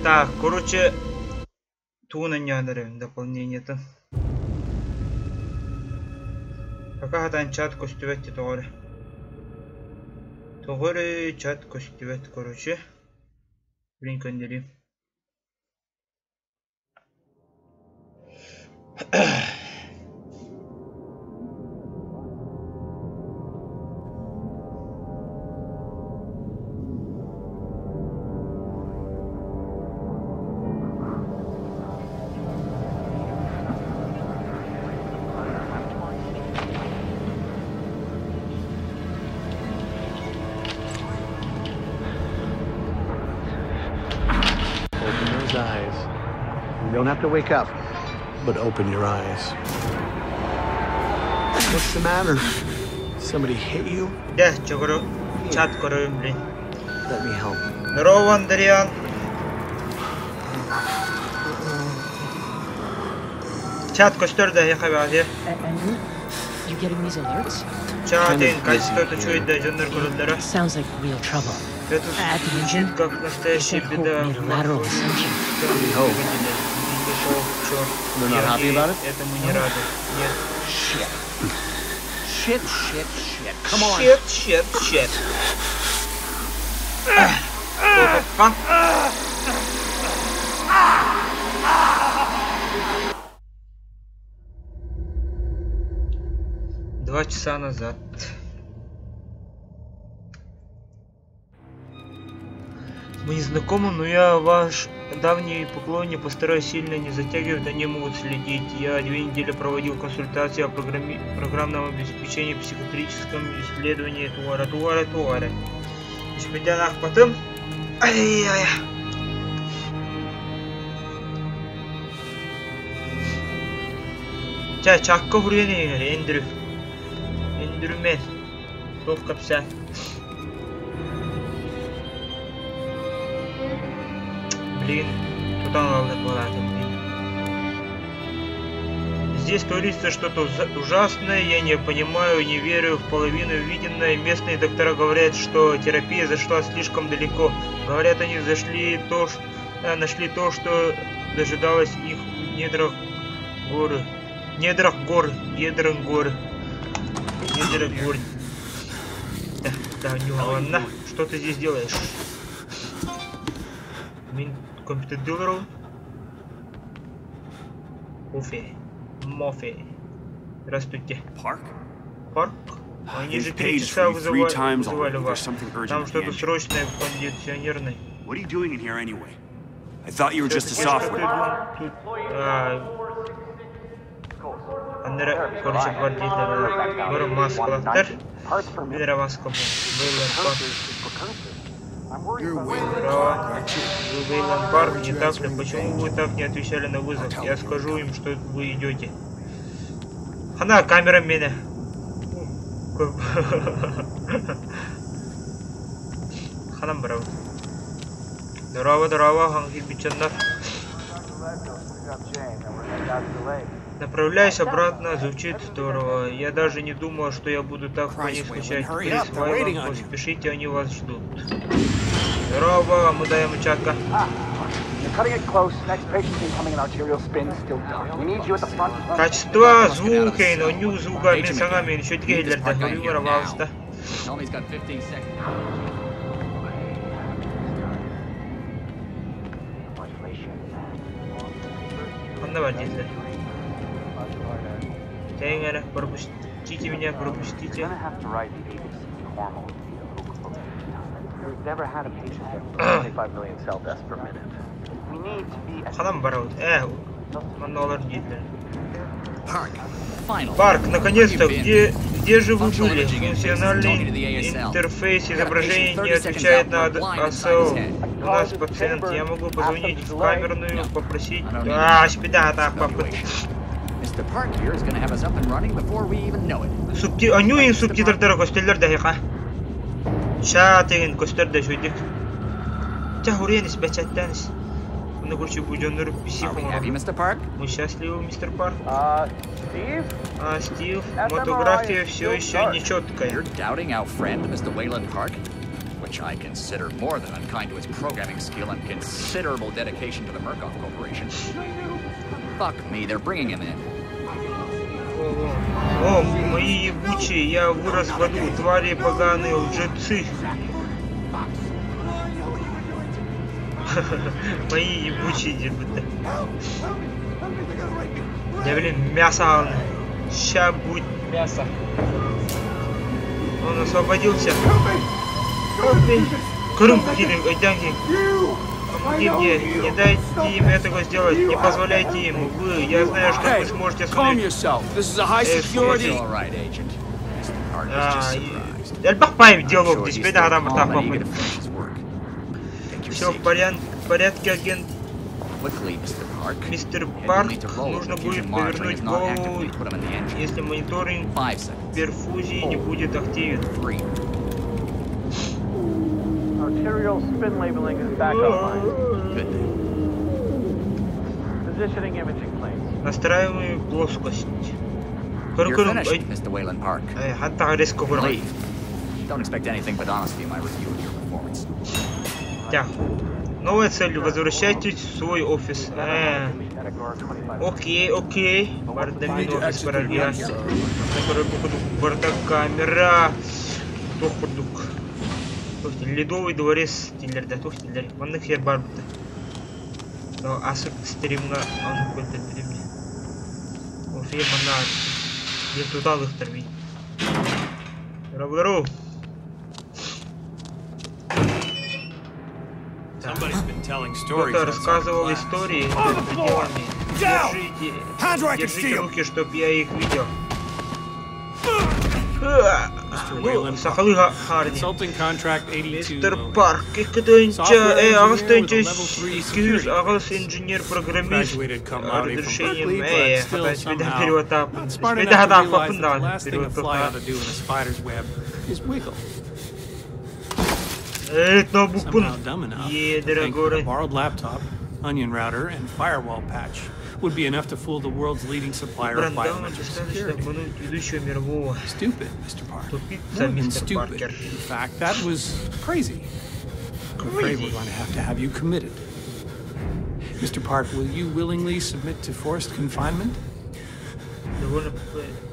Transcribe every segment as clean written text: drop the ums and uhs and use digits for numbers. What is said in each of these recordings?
Так, короче, тугун анньаан дополнениетын. Пока хатан чат көстүбэт ти тоҕо эрэ. Тоҕо эрэ чат көстүбэт, короче. Блин, көннөрүүм. Open those eyes. You don't have to wake up, but open your eyes. What's the matter? Somebody hit you? Дэ, чогору чат көрөйүм, блин. Let me help. Здорово, Андриан. Чат көстөр да эһиэхэ баҕа Andrew, you getting these alerts? Чат Kind of ин качество busy here. үчүгэй да дьоннор көрөллөрө. Sounds like real trouble. Это At the звучит engine, как they настоящая said Hope беда. made a lateral assumption. Hope. О, черт. They're not И happy они about it? этому не рады. Нет. Shit. Shit, shit, shit. Come on. Shit, shit, shit. Кан. 2 часа назад. Мы не знакомы, но я ваш давний поклонник, постараюсь сильно не затягивать, они могут следить. Я 2 недели проводил консультации о программном обеспечении, психометрическом исследовании туара, туара, туара. Потом. Ай-яй-яй. Чэ, чакка хуруйан Эндрю. Эндрю мен. Туох кэпсээн. Блин, тутан ылла блин. Здесь творится что-то ужасное, я не понимаю, не верю в половину увиденное. Местные доктора говорят, что терапия зашла слишком далеко. Говорят, они зашли то, нашли то, что дожидалось их в недрах горы. Недрах гор, недрах гор. Недрах гор. Да, да, не ладно. Что ты здесь делаешь? Мин компьютер дилеру. Кофе. Мофе. Здравствуйте. Park? Парк? Они же They've три paged часа for you three вызывали, times вызывали already. вас. There's something urgent Там with the что-то engine. срочное в кондиционерной. What are you doing in here anyway? I thought you were just a Всё-таки что ты software. тут... А, Аннера, короче, гвардейцлар бары маскалаахтар. Мин эрэ маска Вейланд Парк. You're Waylon Здорово. Park, aren't you? Вы Вейланд Парк, не так ли? Почему вы так не отвечали на вызов? Я скажу им, что вы идете. Хана камера меня. Ханан барабыт. Здорово, здорово, ханхи. Направляюсь обратно, звучит здорово. Я даже не думал, что я буду так по ней Christ, Waylon, скучать. hurry Крис up, they're waiting Вайланд, on you. поспешите, они вас ждут. Здорово, Амудай Мучака. You're cutting it close. Next patient's incoming in arterial spin, still dark. We need you at the front. Качество звука, но не звука, мен саҥа мен үчүгэйдик иһиллэр да, пожалуйста. Tell me he's got 15 seconds. Ханна бар диэтилэр. Тэйиҥ эрэ, пропустите меня, You're пропустите. gonna have to ride the ABC hormone via local We've never had a patient get 25 million cell deaths per minute. We need to be at Ханан барабыт. Э, манна олор диэтилэр. Park. Finally. Парк, наконец-то, Where you been? где же вы Functional были? imaging interface isn't talking to Функциональный the ASL. интерфейс We've got a patient изображения не 30 seconds отвечает out, на we're blind inside his АСЛ. head. У нас пациент, я могу позвонить в камерную, попросить... I don't need А, спида, так, папа. Evaluation. Mr. Park here is gonna have us up and running before we even know it. Субти... Анюин субтитрдара көстөллөр дэһиэхэ. Чат эҥин көстөр да үчүгэйдик. Чэ, хуруйан ис, бэчээттээн ис. Уну короче, бу дьоннор псих Are we happy, Mr. Park? Мы счастливы, мистер Парк. Steve? А, Стив, fMRI мотография is все still еще dark. нечеткая. You're doubting our friend, Mr. Waylon Park? Which I consider more than unkind to his programming skill and considerable dedication to the Murkoff Corporation. Fuck me, they're bringing him in. О, мои ебучие, я вырос в аду, твари поганые, лжецы. Мои ебучие дербыты. Я, блин, мясо. Ща будет мясо. Он освободился. Крым, деньги. Помоги мне, не дайте им этого сделать, не позволяйте им. Вы, я знаю, что вы сможете остановить. Эльбах диалог, здесь Все в порядке, агент. Мистер Парк, нужно будет повернуть голову, если мониторинг перфузии не будет активен. Arterial spin labeling is back online. Good then. Positioning imaging plates. Настраиваем плоскость. You're finished, Mr. Waylon Park. Leave. Don't expect anything but honesty in my review of your performance. Так. Новая цель. Возвращайтесь в свой офис. Окей, окей. Бардамин офис барагия. Бардакамера. Тохурдук. Ледовый дворец дилерде. Тух дилер. Маннык хер бар бутты. Асып стримга аны көрдөрдүм. Офе мана. Мен туталыктыр мен. Здорово. Кто-то рассказывал истории за пределами. Держите, держите руки, чтоб я их видел. Сахалыга Харди. Мистер Парк, Агас инженер-программист разрешением Borrowed laptop, onion router, and firewall patch would be enough to fool the world's leading supplier of biometric security. Stupid, Mr. Park. More than stupid. In fact, that was crazy. I'm afraid we're going to have you committed. Mr. Park, will you willingly submit to forced confinement?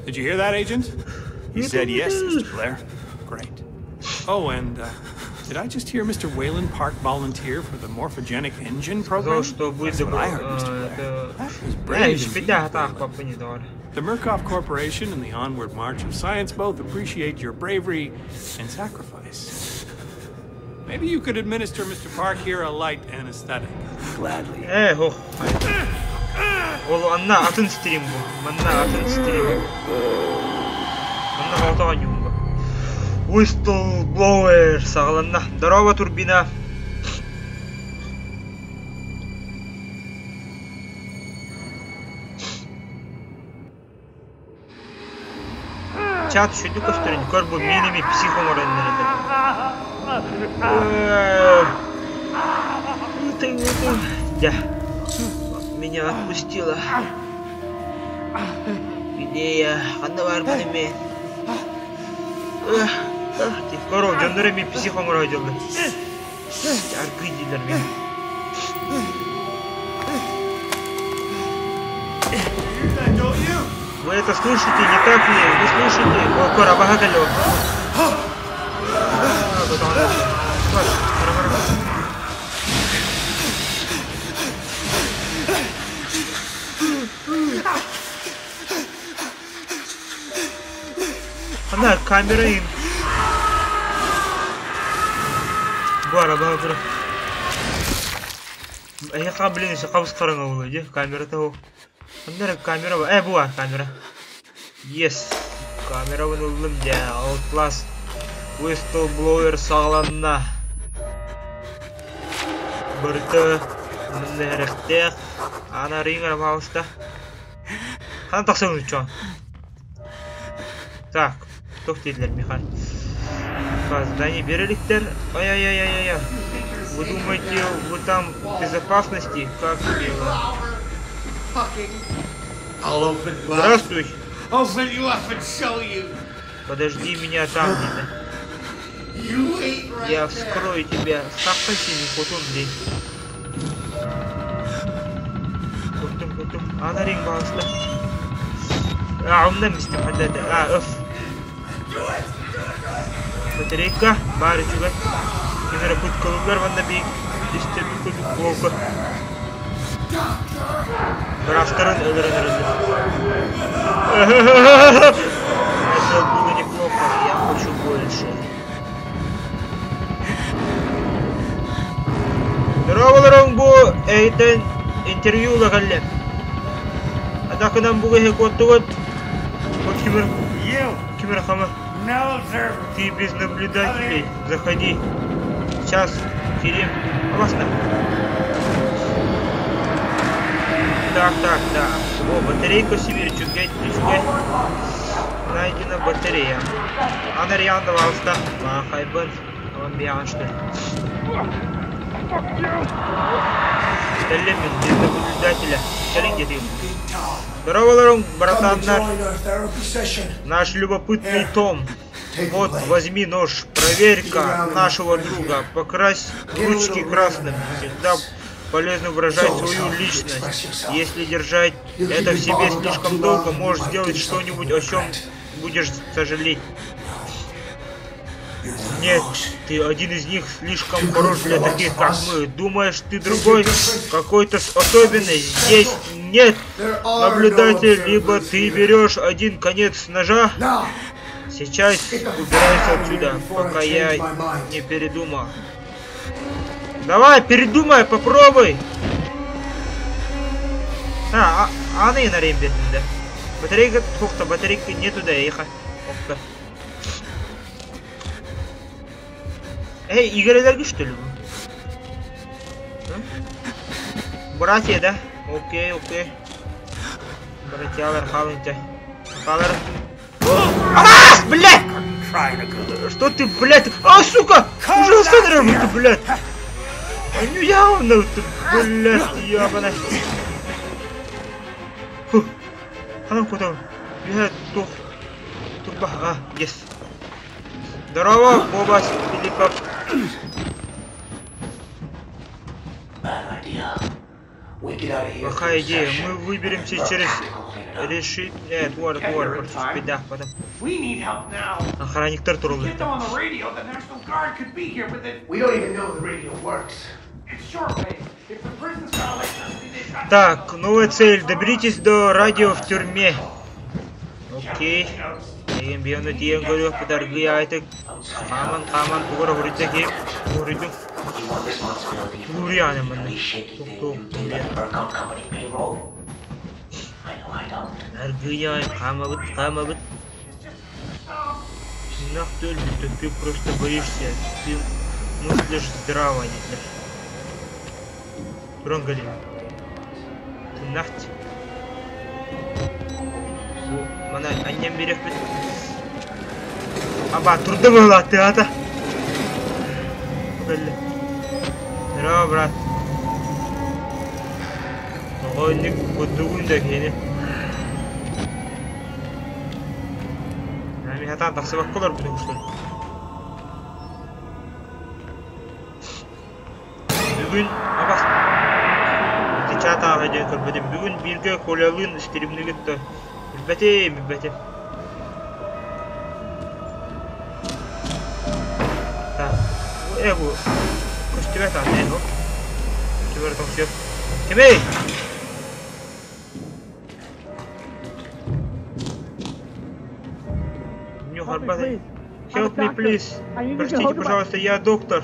Did you hear that, Agent? He said yes, Mr. Blair. Great. Oh, and did I just hear Mr. Waylon Park volunteer for the morphogenic engine program? That's what I heard, Mr. Blair. That was brave indeed, Waylon. The Murkoff Corporation and the onward march of science both appreciate your bravery and sacrifice. Maybe you could administer Mr. Park here a light anesthetic. Gladly. Whistleblower саҕаланна. Здорово, турбина. Чат шүдү көстөрүн көр бу миними психомореннерде. Я. Меня отпустила. Где я? Ханна бар мен. Коров, дьоннор эми психоңор дьоллар. Аргы дилер мен. Вы это слышите, не так ли? Вы слышите? О, кора, бага калё. Она камера им. Бара, бара, бара. Я блин, еще қараңа болды, камера того. Андера камера, буа камера. Yes, камера вынылдым дя. Outlast Whistleblower сағаланна. Бірті мінеректех. Ана рингер пожалуйста. Хан тақсың чо. Так, тоқтейділер Михаил. Здание береликтер. Ай-яй-яй-яй-яй. Вы думаете, вы там в безопасности? Как дело? Здравствуй. Подожди меня там где-то. Я вскрою тебя. Сахха сини хотун дии. Куттум куттум. Ана ринг баҕаста. А, умна мистем хадда. А, өф. Батарейка баар үчүгэй. Ким эрэ пыткалыгар манна би истэбит курдук буолга. Быраастарын өлөрөн эрэллэр. Это было неплохо, я хочу больше. Здорово, бу эйтен интервью лагалле. Атакынан бу киһи куоттугут. Вот кимир кимир хама. Ты без наблюдателей. Заходи. Сейчас, Керим. Опасно. Так, так, так. О, батарейка себе, чугай, чугай. Найдена батарея. Анариан давалста. Махайбын. Он что ли. Элемент без наблюдателя. Кэлин где ты? Здорово, Лорон, братан наш. Наш любопытный Том. Вот, возьми нож. Проверь-ка нашего друга. Покрась ручки красным. Всегда полезно выражать свою личность. Если держать это в себе слишком долго, можешь сделать что-нибудь, о чем будешь сожалеть. Нет, ты один из них слишком хорош для таких, как мы. Думаешь, ты другой, какой-то особенный? Здесь нет наблюдателя, либо ты берешь один конец ножа. Сейчас убирайся отсюда, пока я не передумал. Давай, передумай, попробуй. А, аны на да. Батарейка, тухта, батарейка не туда, ехай. Эй, игрелерге что ли? Братья, да? Окей, окей. Братьялар, халынте. Халар. А, блядь! Что ты, блядь? А, сука! Уже останавливай, ты, блядь! Ну явно, ты, блядь, ебаная. Фу. А ну куда? Я тух. Турба. А, yes. Здорово, Боба Филиппов. Плохая идея. Мы выберемся через решить. Нет, вор, вор, беда, потом. Охранниктар турулы. Так, новая цель. Доберитесь до радио в тюрьме. Окей. Еген бионы тиен көрүөх пытаргы айтык. Хаман хаман тугара хуритта ки. Хуриту. Турианы манна. Тук Аргыяй хамабыт хамабыт. Нах ты ты просто боишься. Ты мыслишь здраво, не Туронгали. Ты нахть. Мана аннем берег бит. Аба, трудно было ты, ата. Здорово, брат. Огонник кудугун да кени. Нами хата тахсыбак колор буду что ли. Бүгүн аба. Чата ага көрбөдүм. Бүгүн бирге колялын стримнигит Билбетим, билбетим. Так. Бу көстүбэт аны, э, Көстүбэт тоңсуйор. Кимей? Help me, please. Простите, пожалуйста, я доктор.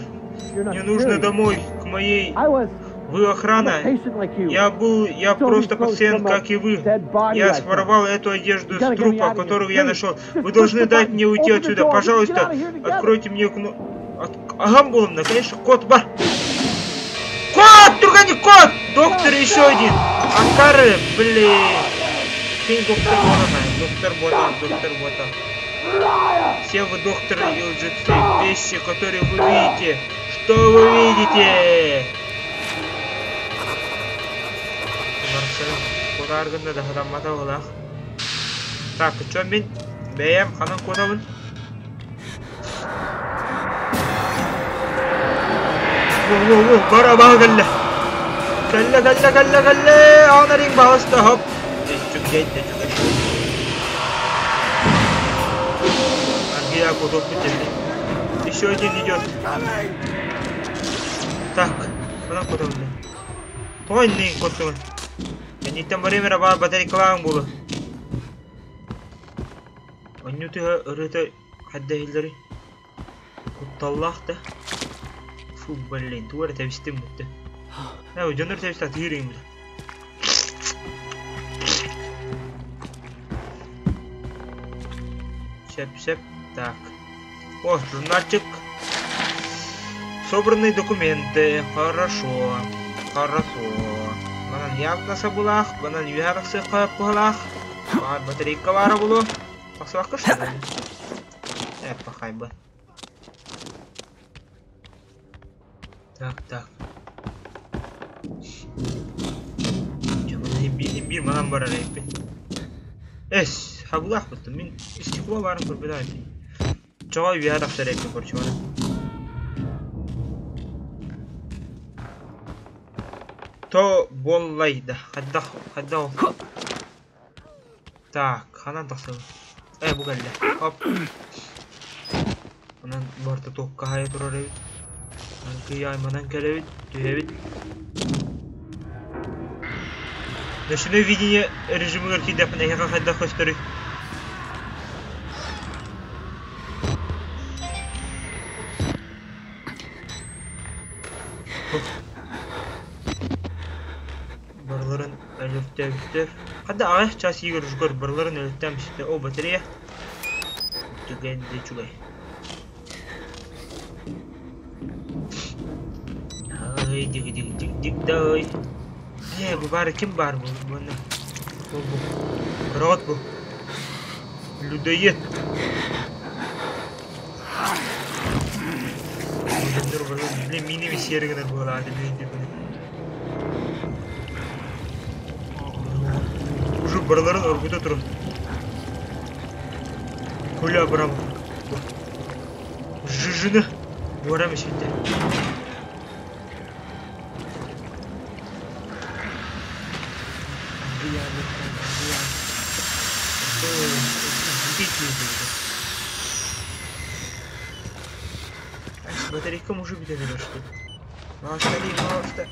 Мне нужно домой, к моей... Вы охрана? Я был... Я просто пациент, как и вы. Я своровал эту одежду с трупа, которую я нашел. Вы должны дать мне уйти отсюда. Пожалуйста, откройте мне окно... От... Ага, булымна, конечно, кот бар. Кот! Другани, кот! Доктор еще один. Акары, блин. Ты доктор Ботан, доктор Ботан, доктор Ботан. Все вы докторы и лжецы. Вещи, которые вы видите. Что вы видите? Так, чё мен? Бэйэм, ханан кодабын. Во-во-во, бара баҕа кэллэ. Кэллэ, кэллэ, кэллэ, кэллэ. Аҕынарыҥ баҕаста, хоп. Үчүгэй, үчүгэй. Аргия кутук бүтүннэ. Еще один идет. Так, куда куда Тоҕо иннин куттугун? Кэнниттэн барыам эрэ баар батарейкалааҕым буолуо. Онньу тыһа ырыата хайда иһиллэрий? Кутталлаах да. Фу, блин, тугу эрэ тэбистим бүттэ. Ээ, дьоннор тэбистэ атыыр иҥ бile. Сөп, сөп. Так. О, журнальчик. Собранные документы. Хорошо. Хорошо. Манан явно сабылаах, манан үөһэ тахсыахха пыһалаах. Баар батарейка баара буолуо. Тахсыбакка что ли? Э, пахайба. Так, так. Биир манан барар эппин. Эс, хабылаах буттум. Мин стекло баарын көрбөтөх этим. Чоҕо үөһэ тахсар эппин короче. То буоллайда. Хайдах, хайдах ол? Так, ханан тахсабын? Э, бу кэллэ. Хоп. Онон барыта туохха хаайа турар эбит. Аргыый манан кэлэбит, түһэбит. Ночное видение режимигэр киирдэхпинэ эһиэхэ хайдах көстөрүй? Барыларын өлөртөөбүттэр. Хадда аҕыйах чаас иһигэр ужгар барыларын өлөртөөн бүттэ. О, батарея. Түгэн да үчүгэй. Ай, дик дик дик дик дай. Э, бу баары ким баар бу? Буну. Бу бу. Рот бу. Людоед. Блин, мини сиэри гынар буолаады Уже барыларын оргута турар. Коля Абрамов. Жижины. Буорам исвитте. Батарейка уже бүтэн эрэр что Маста дии, маста.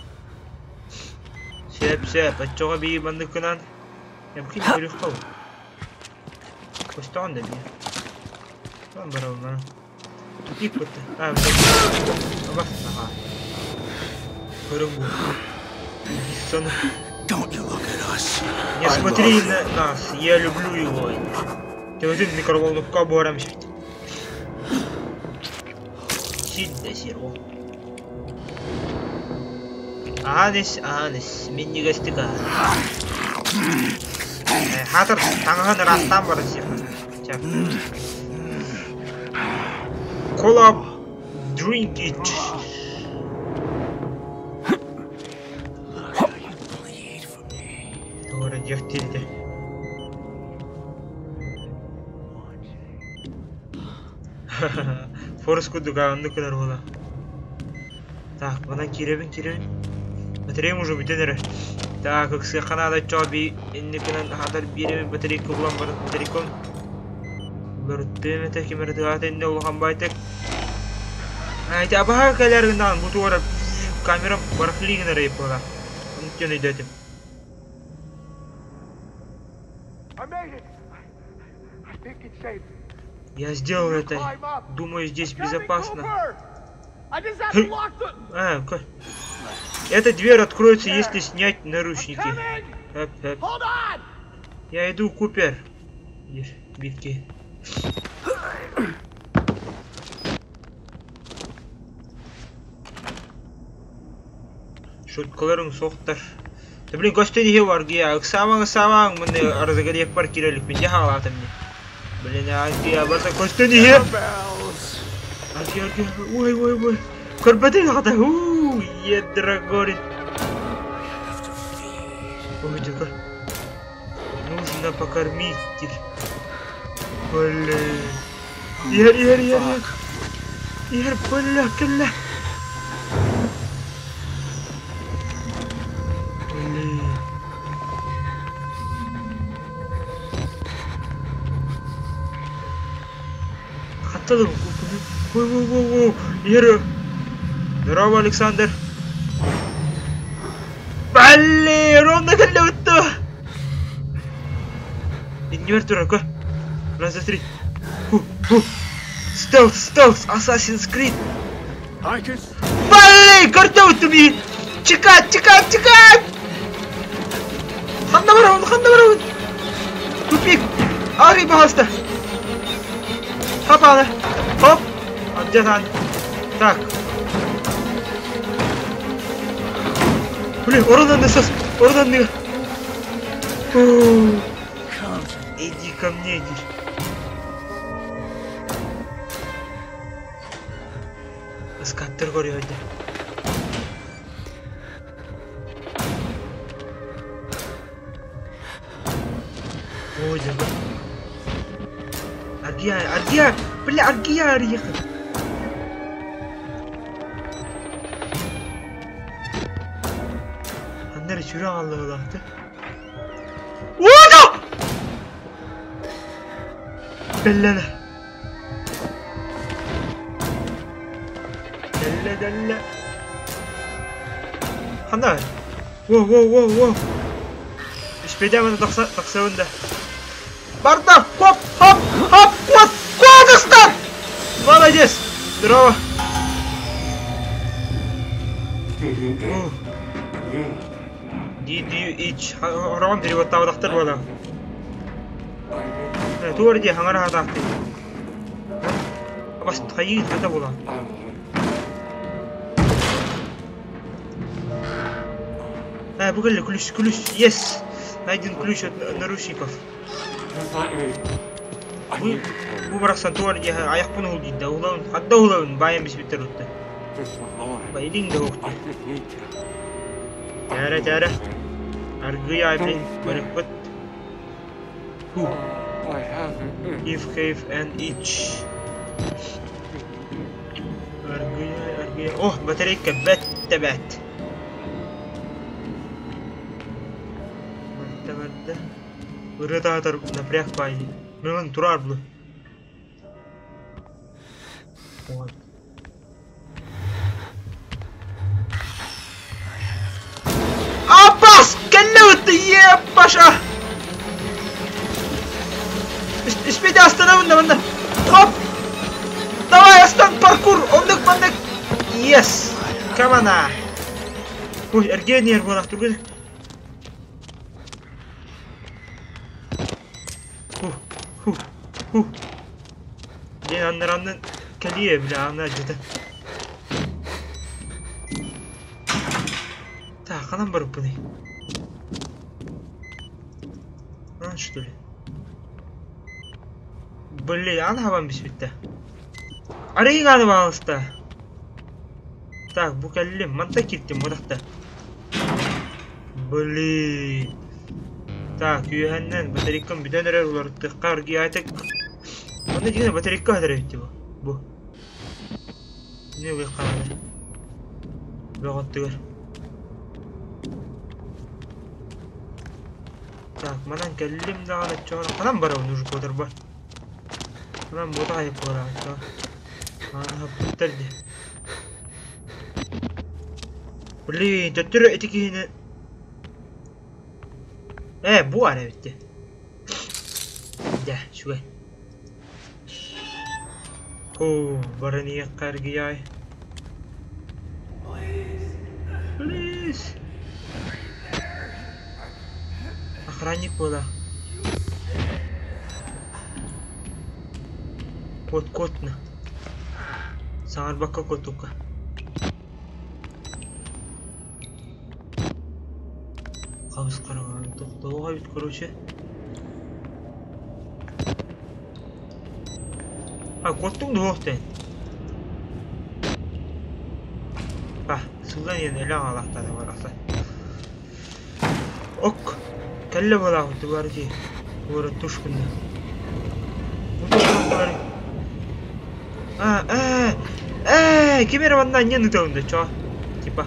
Сөп, сөп, оччоҕо бии манныккынан Эмкин көрүөххэ ол. Көстөҕүн да бии. Lan барабын бара. Тупик бытты. А, Аба, аха. Көрүҥ бу. Сон. Don't you look at us. Не смотри на нас, я люблю его. Төбөтүн микроволновка буорам Сильно серо. Ааныс, ааныс, минньигэстик аһа. Хатыр таҥаһын ыраастаан баран сиэххэ. Cola drink it. Туора диэхтиирдэ. Форс курдук оннук гынар буола. Так, манан киирэбин, киирэбин. Батареям уже бүтэн эрэр. Так, ыксыахха наада чоо би инникинэн аһатар биэрэбин батарейка булан баран батарейкам уларыттыам этэ ким эрэ тыаата иннэ улахан байтык. Ити абаһа кэлэр гынан бу туора камерам барахли гынар буола. Оннук диэн өйдөөтүм. I made it. I think it's safe. Я сделал это. Думаю, здесь безопасно. А, Эта дверь откроется, если снять наручники. Эп, эп. Я иду, Купер. Битки. Шуткаларың соқтар. Да блин, көстөн иһи бар гия. Ыксаамаҥ, ыксаамаҥ, мын разогрев бар кирелик мин дьэ хаалаатым дии. Блин, аргия барса көстөн иһи. Аргия, аргия, ой, ой, ой. Көрбөтүн хата, уу, ядра горит. Ой, тихо. Нужно покормить их. Блин. Иһэр, иһэр, иһэр, иһэр. Иһэр, бля, кэллэ. Кутталым. Ой-ой-ой-ой. Иһэр. Здорово, Александр. Блин, ровно кэллэ бытта. Иннибэр турар, көр. Раз, два, три. Ху, ху. Стелс, стелс, Assassin's Creed. Блин, көрдөбүттүм ии. Чекать, чекать, чекать! Ханна барабын, ханна барабын? Тупик. Арый, пожалуйста. Хапаны. Хоп. Отдетан. Так. Блин, оронан сос. Оронан. Иди ко мне, иди. Ыскаттыр көрүөдэ. Ой, дьэ. Аргия, аргия, бля, аргия, аргия. Ханна эрэ сүрэх аллыылаахты. Уода! Бэллэнэ. Дэллэ, дэллэ. Ханна? Воу, воу, воу, воу. Испедяманы тахса, тахсабын да. Барда! Хоп, хоп, хоп, хоп, кодыстар! Молодец! Здорово! Did you eat? Орон переводтаабатахтар буолан. Туор дии хаҥара хатаахтый. Бас хайыы хата буолан. Э, бу кэллэ ключ, ключ, yes! Найден ключ от наручников. Бу, бу барахсан туор дии айахпын уһул диир да уһулабын, хадда уһулабын, баайан биспиттэр утта. Байлиҥ да уһуктуй. Тээрэ, тээрэ. Аргыый аайбын барыппыт. If, have and each. Аргыый, аргыый. О, батарейка бэт да бэт. Барда, барда. Ырыа таһатар напряг баайы. Мылын турар булу. Вот. Апас! Кэллэ еппаша! Испеди остановын манна. Хоп! Давай, остан паркур! Оннук маннык! Yes! Камана! Ой, эргиэн буолах тургун. Ху, ху, ху. Диэн аннараннын кэлиэ бile ана дьыта. Так, ханан барыппыный? А, что ли? Блин, аны хабан биспиттэ. Арыйыҥ аны баалыста. Так, бу кэллим. Манта кииртим, мутахта. Блин. Так, үөһэннэн батарейкам бүтэн эрэр уларыттыахха аргыйаатык. Онно дьиҥэ батарейка хатар эбит бу. Бу. Не ылыахха наада. Бөҕөттүгэр. Так, манан кэллим даҕаны оччоҕуна ханан барабын уже куотарбар. Ханан буотах айып буолаҕын оччоҕо. Ааны хаппыттар дии. Блин, төттөрү ити киһини Э, бу ара эбит Дьэ, үчүгэй. Оо, баран иһиэххэ эргийээй. Please. Охранник буола. Кот котна. Саҥарбакка куотукка. Хабыс хараҥа тохтоох эбит короче. А, куоттуҥ дуо тэн? А, сылдан иһэн өлө аҕалаахтаата барахсан. Ок, кэллэ буолаахпыт тугар дии. Уора тушкунна. А, э, э, ким эрэ манна анньан ытабын да чоо. Типа,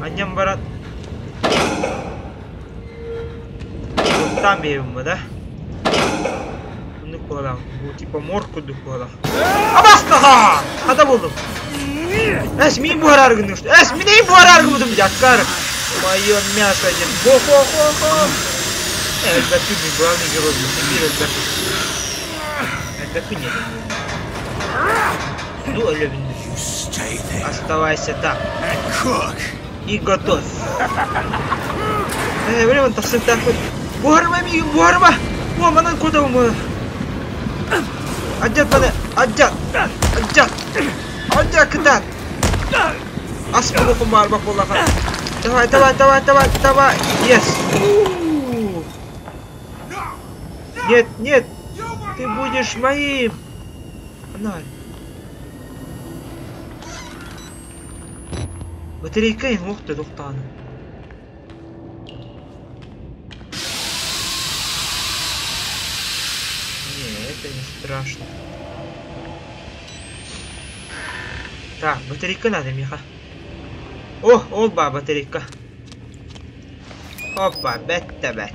анньан баран Куттаан биэбин бу да. Буолан, бу типа морг курдук буолар. Абастаха! Хата булдум. Эс, мин буһарар гынным. Эс, мин буһарар гынным, дяккар. Мое мясо один. Хо-хо-хо-хо. Элбэппин мин главный герой. Мир элбэппин. Элбэппин нет. Ну, өлөбүн. Оставайся там. И готовь. Время тахсыктаахпыт. Буһарыма миигин, буһарыма! О, манан куотабын. Аддьат маны, аддьат! Аддьат! Аддьат кытаат! Ас буолуоххун баҕарбат буоллахха. Давай, давай, давай, давай, давай! Yes! Нет, нет! Ты будешь моим! Аналь. Батарейка уох да тохтааны. Не, это не страшно. Так, батарейка надо, Миха. О, оба батарейка. Опа, бетте бет.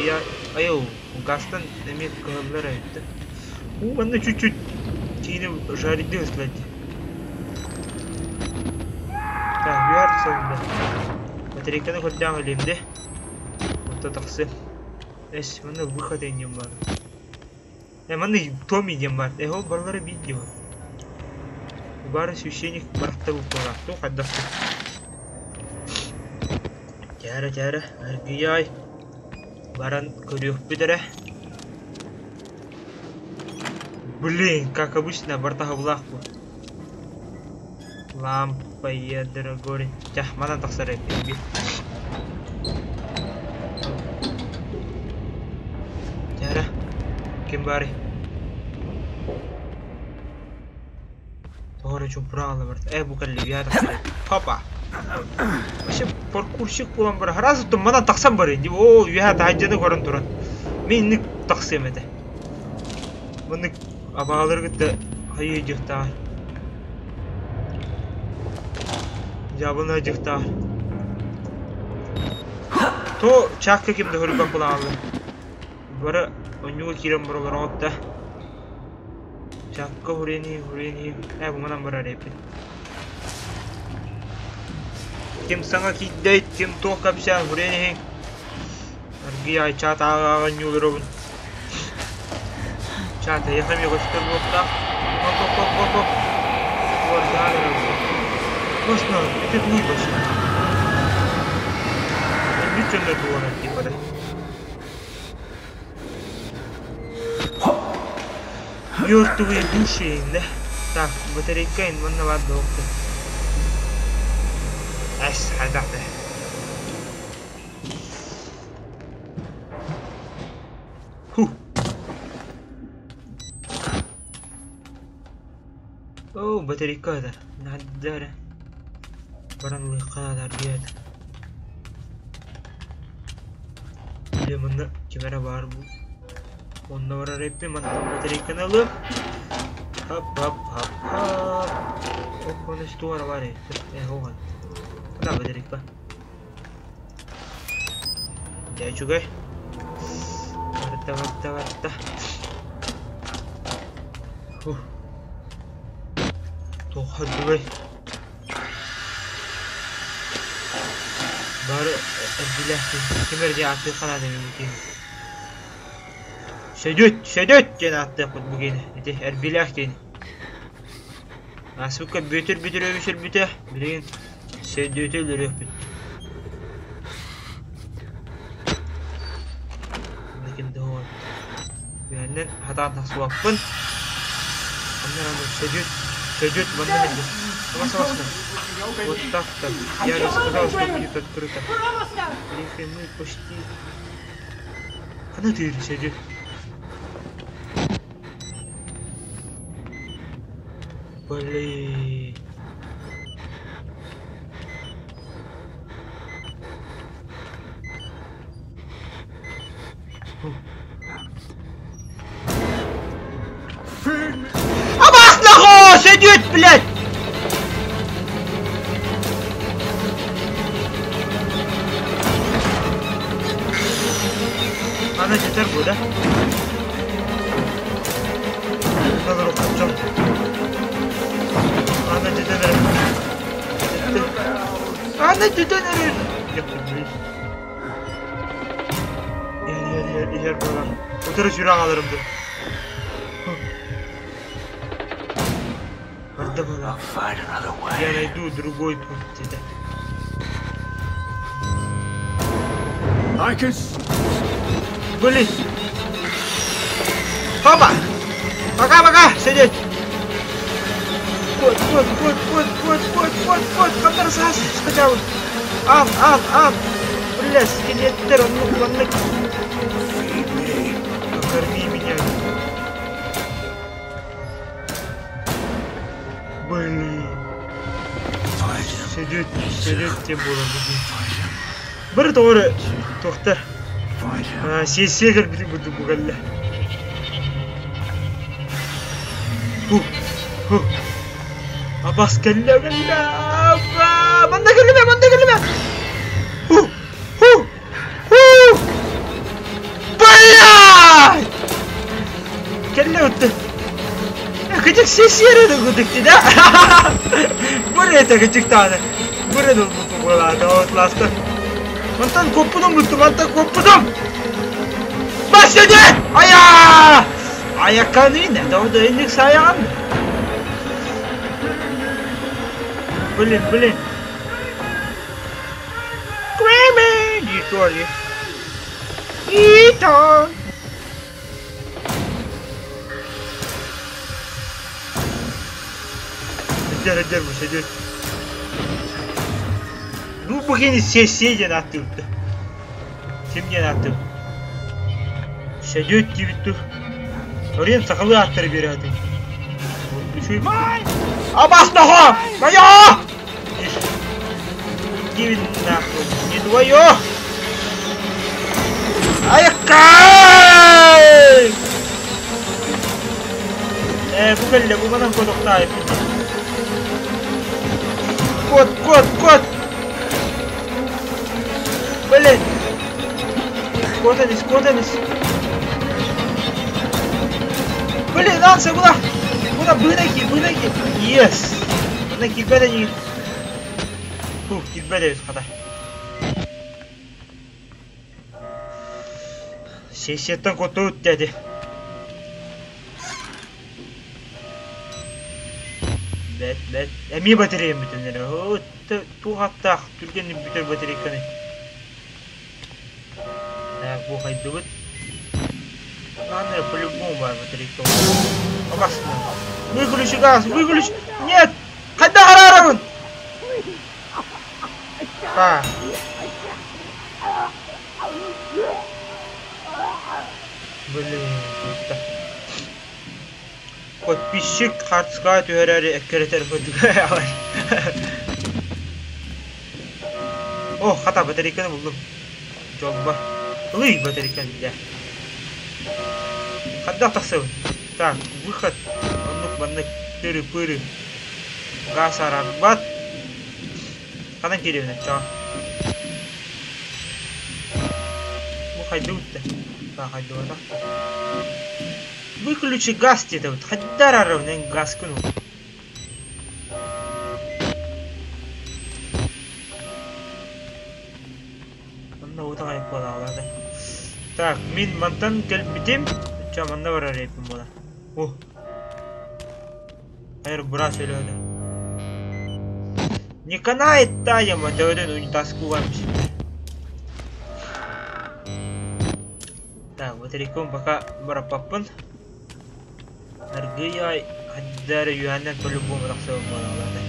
Я, айыл, гастан эмиэ кыһыллар эбит. У, манна чуть-чуть киини жариды ыслать. Так, үөр сылда. Батарейканы көрдөөн өлемде. Онто тахсы. Эс, манна выход диэн бар. Манна Томми диэн бар. Ол барылары видео. Бары священник барахтар уккалаах. Туох хайдах. Тяра тяра, аргыяй. Баран көрүөхпүт эрэ. Блин, как обычно, бартаһабылаах бу. Лампа дорогой. Тя, манан тахсар эбит. Тяра, ким бары? Тоҕо чумпураалы барта. Бу кэлли я тахсар. Папа. Вообще паркурщик буолан бар. Сразу то манан тахсан бары. О, үөһэ таһырдьаны көрөн туран. Мин инник тахсыам этэ. Маннык абаалары кытта хайыы дьыхтаа. Дьаабылына дьыхтаа. То чаакка ким да хөрүбэк булааллар. Бары онньуга киирэн баралар оҕотта. Чаакка хурени хурени. Бу манан барар эппит. Ким саҥа киирдэй, ким туох кэпсээн хурени. Аргыйай чаат ааҕа ньуулуробун. Чаат эйэхэм көстөр буолтаах. Хоп хоп хоп хоп хоп. Точно, это не точно. Өлбүт дьоннор буолан типа да. Мертвые души, да? Так, батарейка манна бар доктор. Эс, хайдах да. Ху. О, батарейка да. Надо. Баран лыхка да. Манна кимера бар бу. Онно барар эппи манна батарейканы алып. Хап хап хап хап. Оп, оны стуара бар эппи. Оған. Куда батарейка? Я чугай. Барта барта барта. Фух. Тохадыбай. Бары эрдилэхтин. Кимер дии аттыы ханаа дэмин Сөдөт, сөдөт диэн аттыахпыт бу киини. Ити эрбилээх киини. Асукка бүтүр бүтүр өбүсөр бүтэ. Билигин сөдөтү өлөрүөхпүт. Лекин доон. Үһэннэн хатаан тахсыбаппын. Аннар аны сөдөт, сөдөт манна хэллэ. Сама сама. Вот так-то. Я же сказал, что будет открыто. Блин, мы почти... Она ты сөдөт. Блин. Абас нахуй! Сидит, блядь! Ана жетер бу да? Олороххун Ана жетен эрэр. Жетти. Ана жетен эрэр. Иһэр, иһэр, иһэр, иһэр буолар. Утары сүүрэн хааларым дуу. Барда буолар. Я найду другой путь диэтэ. I can Блин. Опа! Пока-пока, сидеть. Вот, вот, вот, вот, вот, вот, вот, вот, ханнары саас хотя бы. Ан, ан, ан. Бля, скелеттер, оннук, оннук. Покорми меня. Блин. Сидеть, сидеть тем буолар Бары тоҕо туохтар сессия кэлбитин курдук бу кэллэ. Абас кэллэ кэллэ. Манна кэллимэ, манна кэллимэ. Ху, ху, ху. Блядь! Кэллэ утты. Кычык сессия кудыкти да? Бары это кычыктааны. Бары буолаата отласта. Мантан коппутум бутту, мантан коппутум! Бас сиди! Ая! Аякканы не да инник саяган. Блин, блин. Крэми! Дитори. Итон! Эдер, эдер, бу сидит. Ну, бу сессия аттылды. Кимден аттыл? Сәдет дибит Орен сақалы аттар береді. Абас нахо! Моё! Иди нахуй, не твое! Айкай! Бу кэллэ, бу манан кодохтаайып. Кот, кот, кот! Блин! Кот кот. Блин, Анса, куда? Куда? Бынаки, бынаки. Yes! Бынаки, бэдэни. Фух, килбэдэ хата. Сессияттан котуут дяди. Бэт, бэт. Эми батареям бүтүннere. Туғаттақ түргенни бүтер батарейканы. Так, бу хайдыбыт. Ладно, по-любому бар батарейка. Опасно. Выключи газ, выключи. Нет! Хайда харарабын! А. Блин, это. Подписчик хартска түһәрәри эккеретер хөдүгә. О, хата батарейканы булдум. Жолба. Ылый батарейканы да. Хадда тахсыбын. Так, выход. Оннук маннык тыры-пыры. Газ арарбат. Канан киребин чаа. Бу хайды утты. Та хайды бата. Выключи газ деді. Хаддар арабын газ күн. Онна ута кайып бола алады. Так, мин мантан келбитим. Ча манда барар репим бола. О. Hayır, burası öyle. Не канает таем, это один унитаз кугамся. Так, батарейком пока барапаппын. Аргыяй хаддары юаннан по-любому тахсабын бола алады.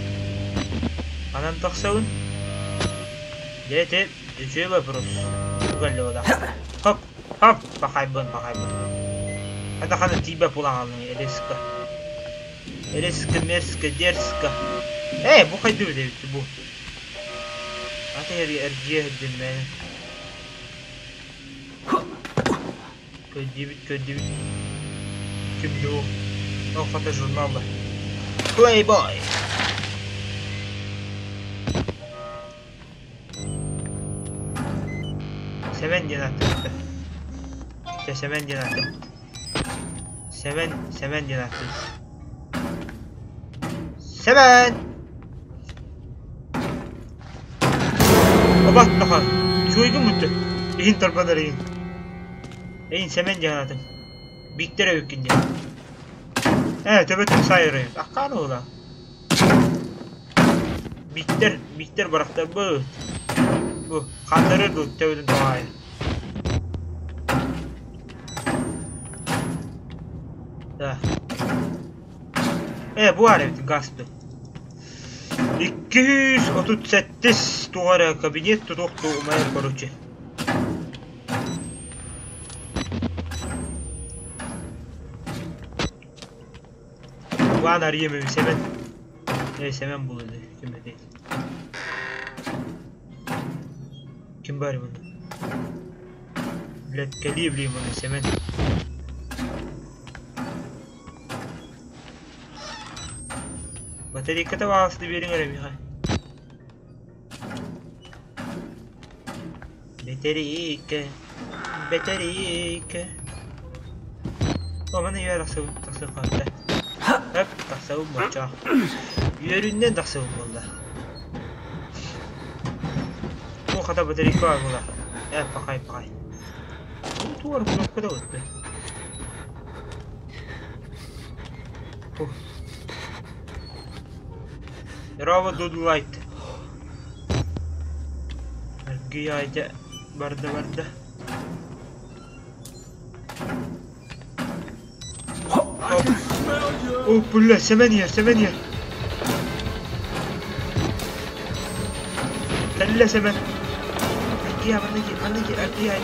Анан тахсабын. Дети, еще вопрос. Угалли вода. Хоп, хоп, пахайбын, пахайбын. Это хана тебя пулагалны, резко. Резко, мерзко, дерзко. Эй, бу хайды бит бу. Ата эргие хдим мен. Көддибит, көддибит. Ким ду? О, фото журнал Playboy. Seven диэн аттык. Чэ, Сэмэн диэн ааттым. Сэмэн, Сэмэн диэн ааттым. Сэмэн! Обат наха. Чуйгун бүттү. Иһин тарбанар иһин. Эйин Сэмэн диэн аатым. Биктер эбиккин диэн. Ээ, төбөтүн сайыры. Аккаан уола. Биктер, Биктер барахтарбыт. Бу, ханнары ду төбөтүн тоҕаайы. Да. Э, бу ар эбит газ ду. 238 туох эрэ кабинет тутуох туу умайар короче. Туган арыйым эбит Сэмэн. Э, Сэмэн булду ким этэй. Ким бар мында? Блядь, кэлиэ билиим маны Сэмэн. Батарейката баҕасты биэриҥ эрэ миэхэ. Батарейка, батарейка. О, маны үөр тахсыбыт тахсып хаалта. Хөп, тахсабын боччоох. Үөрүннэн тахсыбын буолла. О, хата батарейка бар була. Э, пахай, пахай. Туар кнопка да өттө. Рава Дудлайт. Аргыйа барда барда. О, бля, Сэмэн иһэр, Сэмэн иһэр. Кэллэ Сэмэн. Аргыйа, манна киир, манна киир, аргыйа.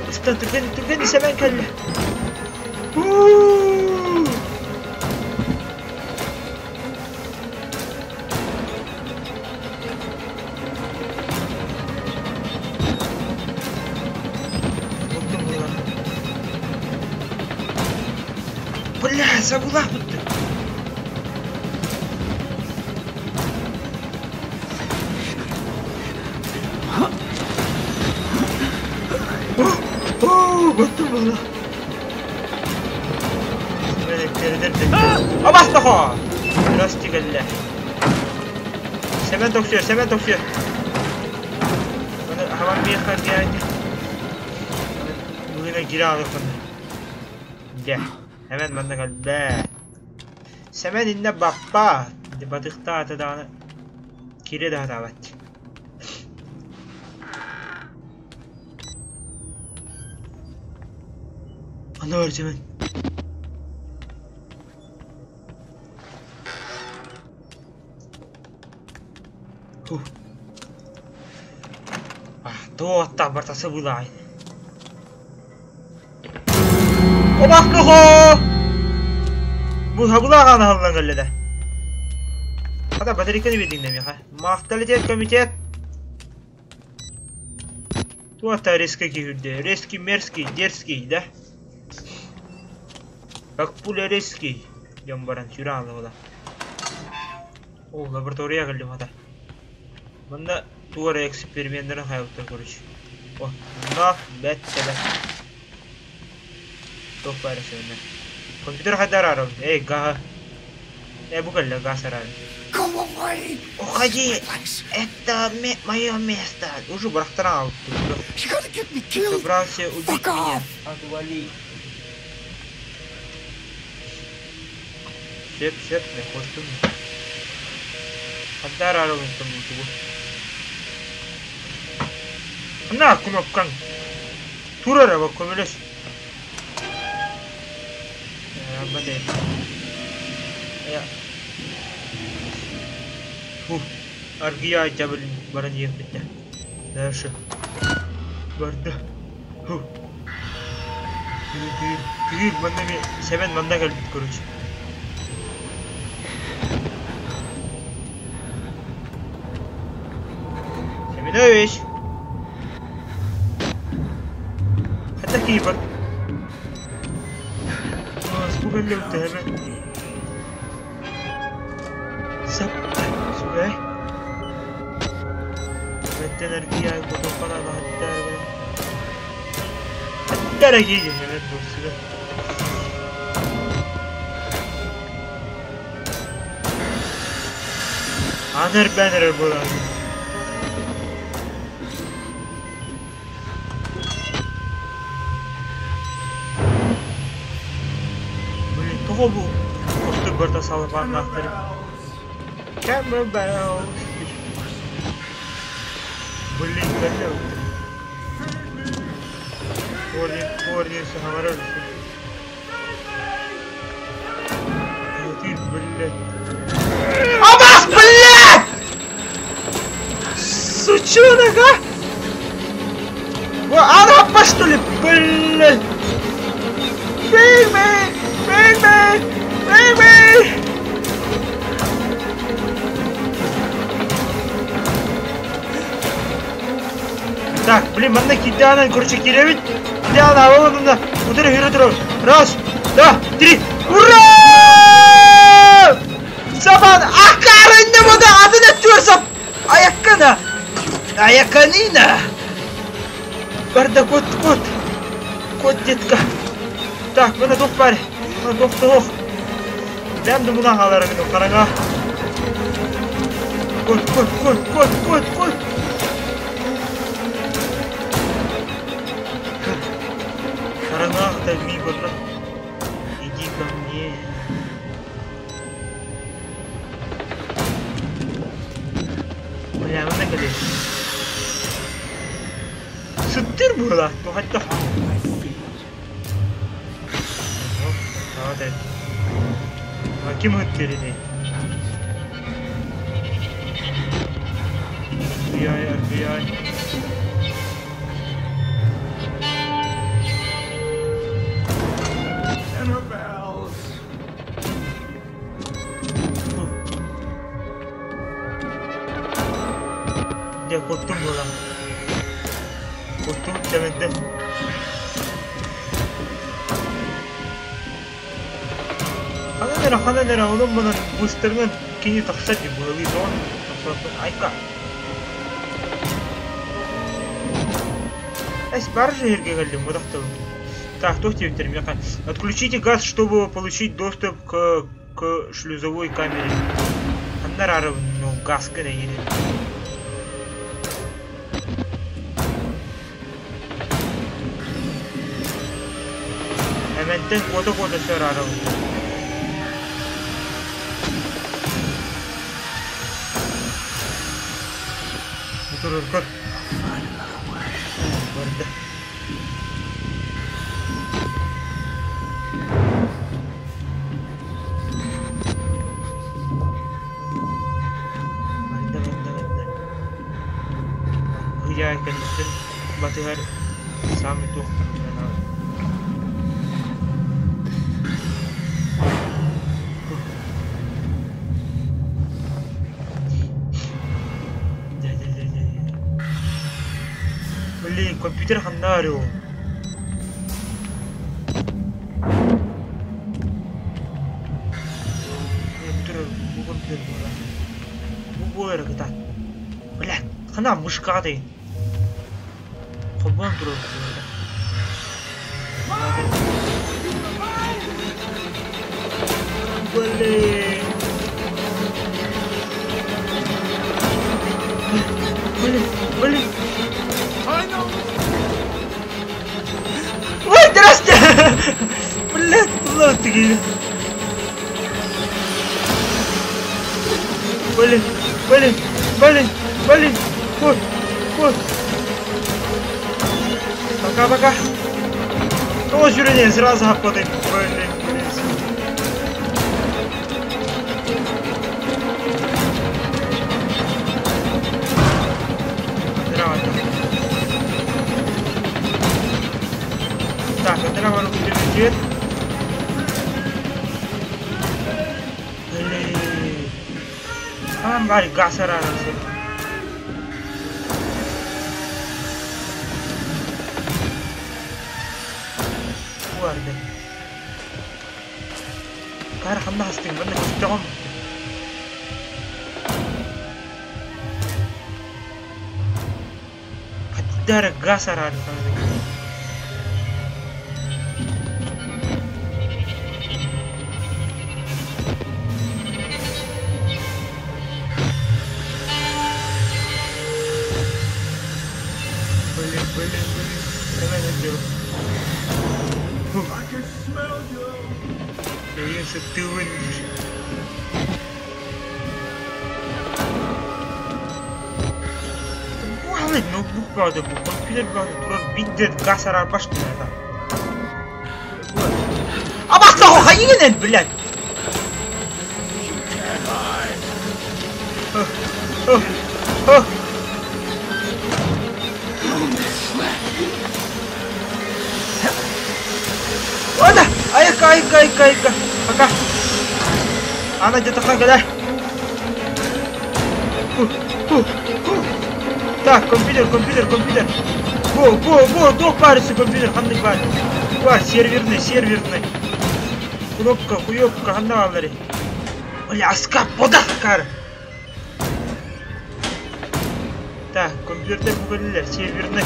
Ыстан, түргэн, түргэн Сэмэн кэллэ. Уу! Бля, забыла будто. О, готов была. Абастахо! Здрасте, кэллэ. Сэмэн тохсуо, Сэмэн тохсуо. Маны хабан биэххэ диэти. Бүгүнэ кире аҕыахпын. Дьэ, Сэмэн манна кэлбэ. Сэмэн иннэ баппа. Батыхтаата даҕаны кире да сатаабат. Аны бар Сэмэн. Фух. Туоттах бартасы булай. Обахнухо! Бу хабылааҕааны халлан кэллэ да. Хата батарейканы биэрдиҥ да миэхэ. Махталитет комитет. Туота резко киһирдэ. Резкий, мерзкий, дерзкий, да? Как пуля резкий. Дьон баран сүрэ аалла О, лаборатория кэллим хата. Манна тугу эрэ эксперименнэрин хайалыттар короче. О, на, бэт, тэбэ. Туох баар эсэбинэ. Компьютер хайдар арабын. Эй, гаһа. Э, бу кэллэ, газ арабын. Уходи! Это мое место! Уже бырахтаран Собрался убить меня. Отвали. Сөп, сөп, мен костум. Хандар арабын тугу. На, кнопкаң. Тур эрэ, көмөлөс. Бадай. Фух, аргия жабыл баран иэм бүттэ. Дальше. Барда. Фух. Күүр, күүр, күүр, манна ми Сэмэн манна кэлбит короче. Семенович! Хата киһи бар. Бу кэллэ бүттэ Сап. Сүгэй. Бэттэн аргия кутуоххана наһаттар. Дорогие, сюда. Анер Беннер было. Блин, того был. Косту барда салып нахтыр. Camera bells. Блин, хотел. Корни, корни, говорят. Ты, блядь. Абас, блядь! Сучонок, а? Арапа, что ли? Блядь! Бей, бей! Бей, бей! Бей, бей! Так, блин, манна кидана, короче, киревит. Кидана, вон она. Удары, удары. Раз, два, три. Ура! Сабан, акары не вода, а ты на тюрсап. Аякана. Аяканина. Барда, кот, кот. Кот, детка. Так, мына тух бар. Мына тух, тух. Дәм думына халары мені қараңа. Кот, кот, кот, кот, кот, кот. Қараңа, ми барда. Иди ко мне. Бля, мына кәле. Сыттыр burada. Тухатта. Ким өттеріне? FBI, FBI. Dinner bells. Ya korktum buradan. Korktum demedi. Хананера, хананера, onun bunun бустерынан кини тахсат ди булы зон тахсат айка. Эс баржа ерге келдим, будакта. Так, кто тебе меха? Отключите газ, чтобы получить доступ к шлюзовой камере. Ханнара, ну газ кene Hemen кода кода сөрарым. Dur dur. Барда. Барда, барда, барда. Я конечно, батыгар самый доктор. Блин, компьютер ханнарио. Компьютер, бу компьютер була. Бу була кыта. Бля, хана мышка дей. Хобон туру. Блин. Блин, блин. Ой, здрасте! Блядь, ладно ты. Блин, блин, блин, блин. Вот, вот. Пока-пока. О, жюрение, сразу обходит. Блин, блин. Так, это нам прилетит. Блин. Там бари гасара на Guarda. Кар ханна хастын бана кистегом. Хаттара гасара. Сыттыыбын диир. Бу ноутбук баҕата бу компьютер баҕата турар биир газ араарбаш гына. Абастаҕа хайыгын блядь! Ладно, айка, айка, айка, айка. Пока. Она где-то когда? Так, компьютер, компьютер, компьютер. Го, го, го, до парится компьютер, ханнык бар. Бар, серверный, серверный. Кнопка, хуёпка, ханна аллари. Бля, аска, подахкар. Так, компьютер бугеллер, серверный.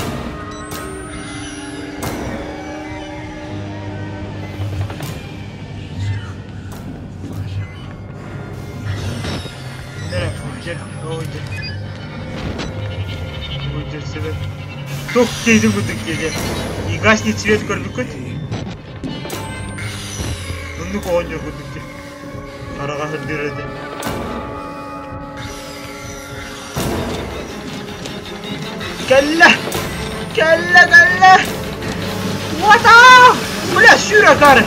Тух кейді бұдық кейде. И гаснет свет көрбүкөт. Онну оонньуур курдук дии. Хараҕа сырдыыр этэ. Кэллэ! Кэллэ, кэллэ! What Бля, сүр акары!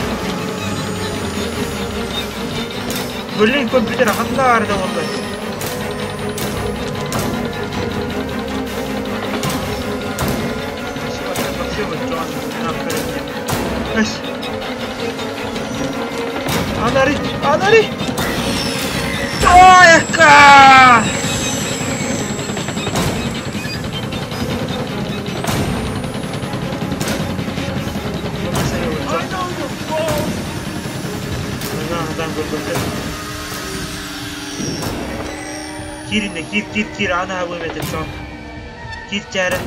Блин, компьютер ханна арда болду. Анари, анари! Ой, Киринne кир кир кир ана бу метен сон. Кир чара.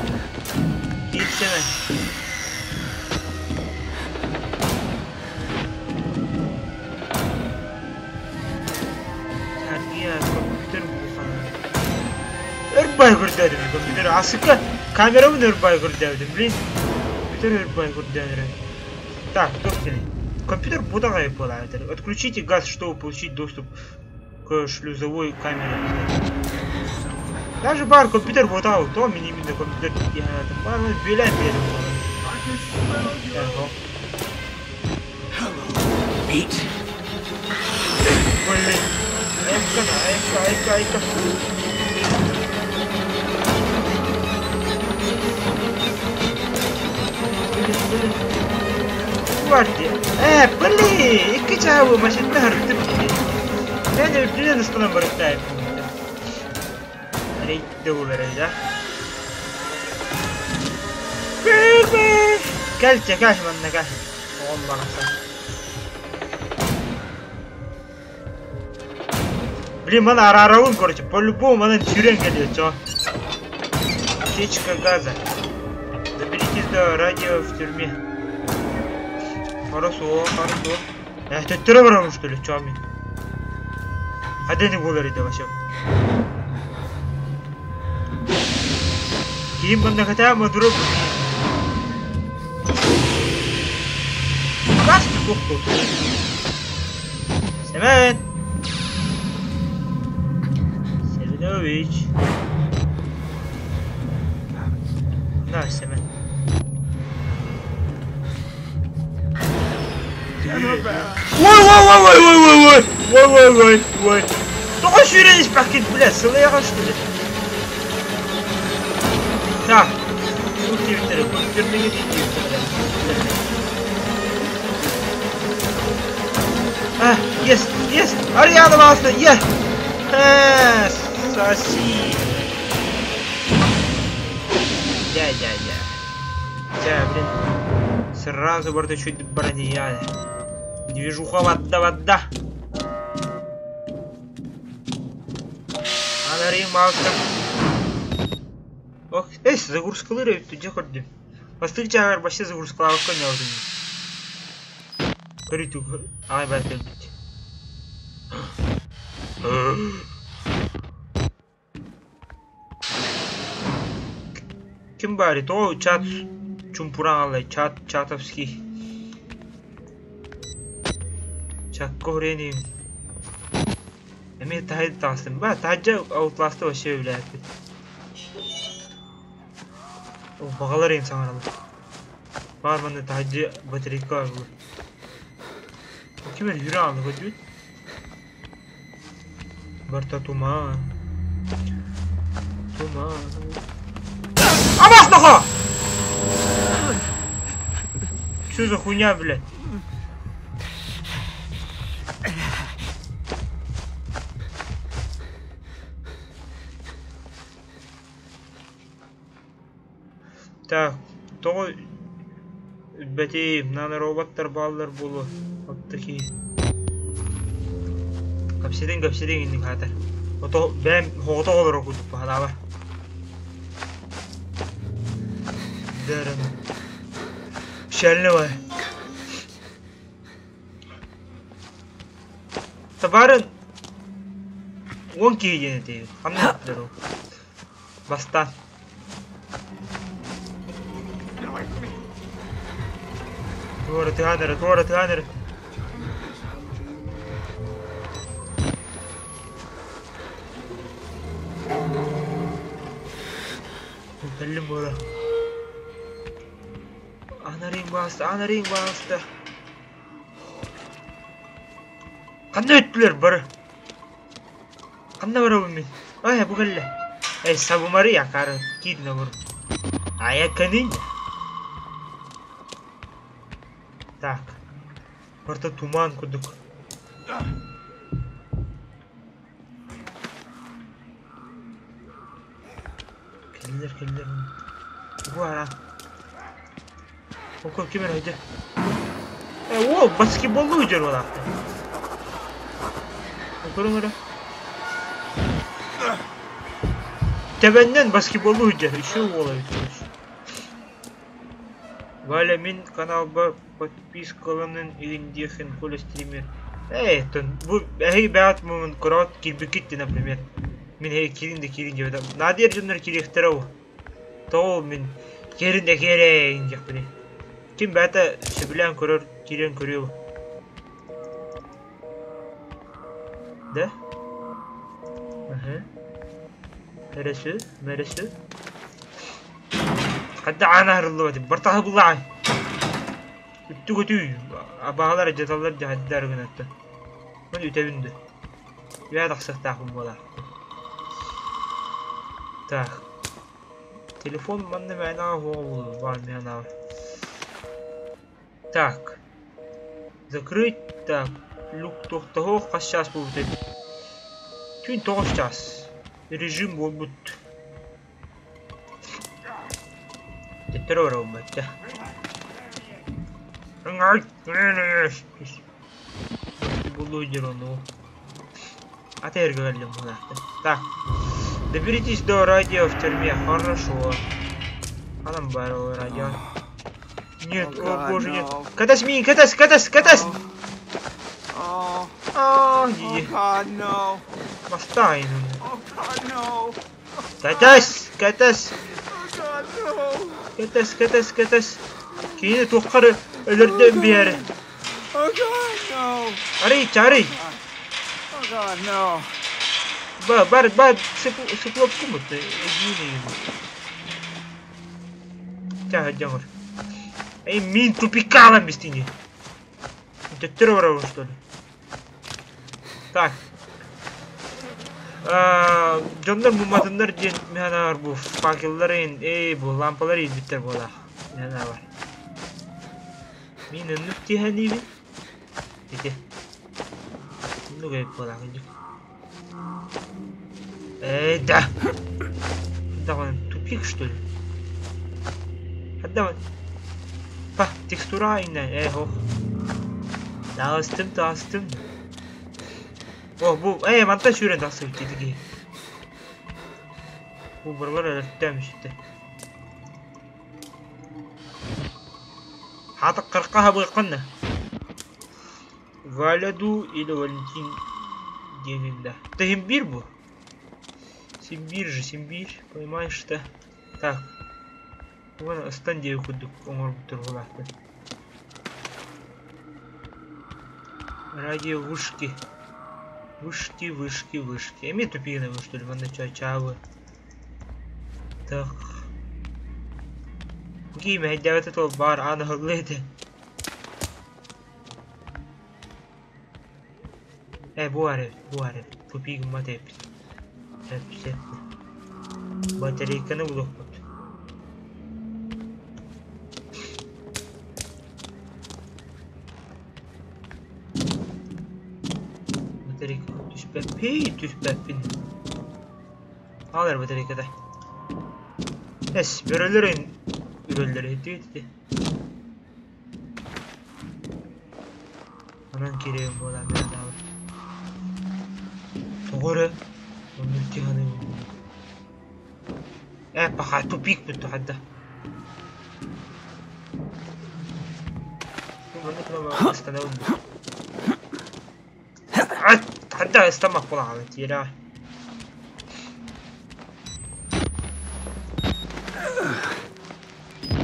Кир семен. Таргия компьютер бу Өрбай көрдөөдүм компьютер. Асыка камерамын өрбай көрдөөдүм. Блин. Компьютер өрбай көрдөөдүм. Так, доктор. Компьютер будаҕай буолаа. Отключите газ, чтобы получить доступ к шлюзовой камере. Даже бар компьютер вот то мини именно компьютер я бар беля беля. Meat. Блин. Айка, айка, айка, айка. Блин, блин. Гвардия. Блин, икки чаабы машина харыктым. Мен үрдүнэн ыстынан барыктайым. Рейд болар да. Кэл, кэл, манна кэл. Оғын бараса. Блин, мана араравын, короче, по-любому мана сюрен келет, чё. Утечка газа. Доберитесь до радио в тюрьме. Хорошо, хорошо. Это террором, что ли, чё мен? Хадени болар edi вообще. Ким манна хотя мадура Газ тухту. Семен. Семенович. На, Семен. Ой, ой, ой, ой, ой, ой, ой, ой, ой, ой. Тоҕо сүүрэн испэккит, бля, сылыйаҕа что ли? Так, тут тиэбиттерэ, компьютерныгы тиэбиттерэ. А, есть, есть! Ариана Маста, е! Соси! Я, я, я. Я, блин. Сразу барда чуть броня. Движуха вода, вода. Анари Маста. Ох, эй, загрузкалары түдже көрдүм. Бастык жагар башы загрузкалар көне алдым. Көрүтү, ай бәт бит. Ким бари? То чат чумпуран алай, чат чатовский. Чакка уһуруйан Эмиэ таһырдьа таҕыстым. Ба, таһырдьа Outlast-ы вообще сөбүлээбиппит. Баҕалар иһин саҥараллар. Баар манна таһырдьа батарейка баар буолуо. Ким эрэ үүрэ аҕалла көрдүгүт? Барыта туман. Туман. Абас нохоо! Что за хуйня, блядь? Так, тоҕо Бэтиим, нанороботтар бааллар буолуо. Вот такие. Кэпсэтиҥ, кэпсэтиҥ инник аатар. Ото бэйэм соҕотох олорор курдук баһанаабар. Дэрэн. Шеллевай. Табарын уон киһи диэн этиибит. Ханна эттилэр ол? Бастаан. Туора тыаан эрэ, туора тыаан эрэ. Кэллим буола. Анарыйын бааста, анарыйын бааста. Ханна өттүлэр бары? Ханна барабын мин? Ай, бу кэллэ. Эй, сабымары акары киирнэ бу. Айаканын. Так. Барыта туман курдук. Кэллэр, кэллэр. Бу ара. Окол ким эрэ дьэ. Э, уол баскетболлуу дьөр буолаахтар. Көрүҥ эрэ. Тэбэннэн баскетболлуу дьэр. Еще уол эбит. Валя, мин каналбар подпискаланын илин диэхин Коля стример. Эй, тон бу эһиги бэҕэт мумун короот киирбиккит дии, например. Мин эһиги киирин да киирин диэбэтим. Наадыйар дьоннор киириэхтэрэ ол. Тоҕо мин киэрин да киэрэйин диэхпиний. Ким бэйэтэ сөбүлээн көрөр, киирэн көрүө. Да? Аһы. Мэрэсү, мэрэсү. Хадда аан аһарыллыбат, бартаһы буллаҕай. Үттү көтүү, абаҕалар дьаталлар дьаһайдар гынаттан. Мин үтэбин да. Үөһэ тахсыахтаахпын буолар. Так. Телефон манна мээнэҕэ суоҕа буолуо, баар мээнэҕэ. Так. Закрыть. Так. Люк туохтаһуох хас чаас буолбутай? Түүн тоҕус чаас. Режим буолбут. Төттөрү барабын бачча. Булуйдер ону. А ты говорили Так. Доберитесь до радио в тюрьме. Хорошо. А нам барыло радио. Нет, о боже, нет. Катас мин, катас, катас, катас! А, Бастаин. Катас, катас. Катас, катас, катас. Кини туоххары өлөрдөм биэрэ. Арый, чарый. Ба, бар, ба, циклопку мут, эдиини. Тяга дьоҥор. Эй, мин тупикалам бистини. Төттөрү барабын, что ли? Так. Дьоннор мумматыннар диэн миһанаар бу факеллар эн эй бу лампалар иилбиттэр буолаах. Миһанаабар. Мин оннук тиһэниибин. Ити. Оннук эбит буолаах инник. Эй, да. Да, тупик, что ли? Хадда Па, текстура инна, э, ох. Таҕыстым, таҕыстым. О, бу, э, мантан сүүрэн тахсыбыт дии Бу барылар өлөртөөм үстэ. Хаата кырка хабыаххын да. Валя дуу или Валентин диэнин да. Это имбирь бу. Симбирь же, Симбирь, понимаешь что? Так. Уонна ыстан диэки курдук оҥорбуттар буолаахтар. Радио вышки. Вышки, вышки, вышки. Эми тупиновы, что ли, манна чачавы. Так. Ким эддебет этого бар аны хыллыды. Э, бу ары, бу ары. Тупик мат эпит. Эп, Батарейканы булуқпут. Батарейка түспәппи, түспәппин. Алар батарейкада. Эс, бөрөлөрүн үрөллөр хитти. Анан керегим бола мен дагы. Тоҕо Онну Э, паха тупик бүттү хадда. Хадда истамак була тира.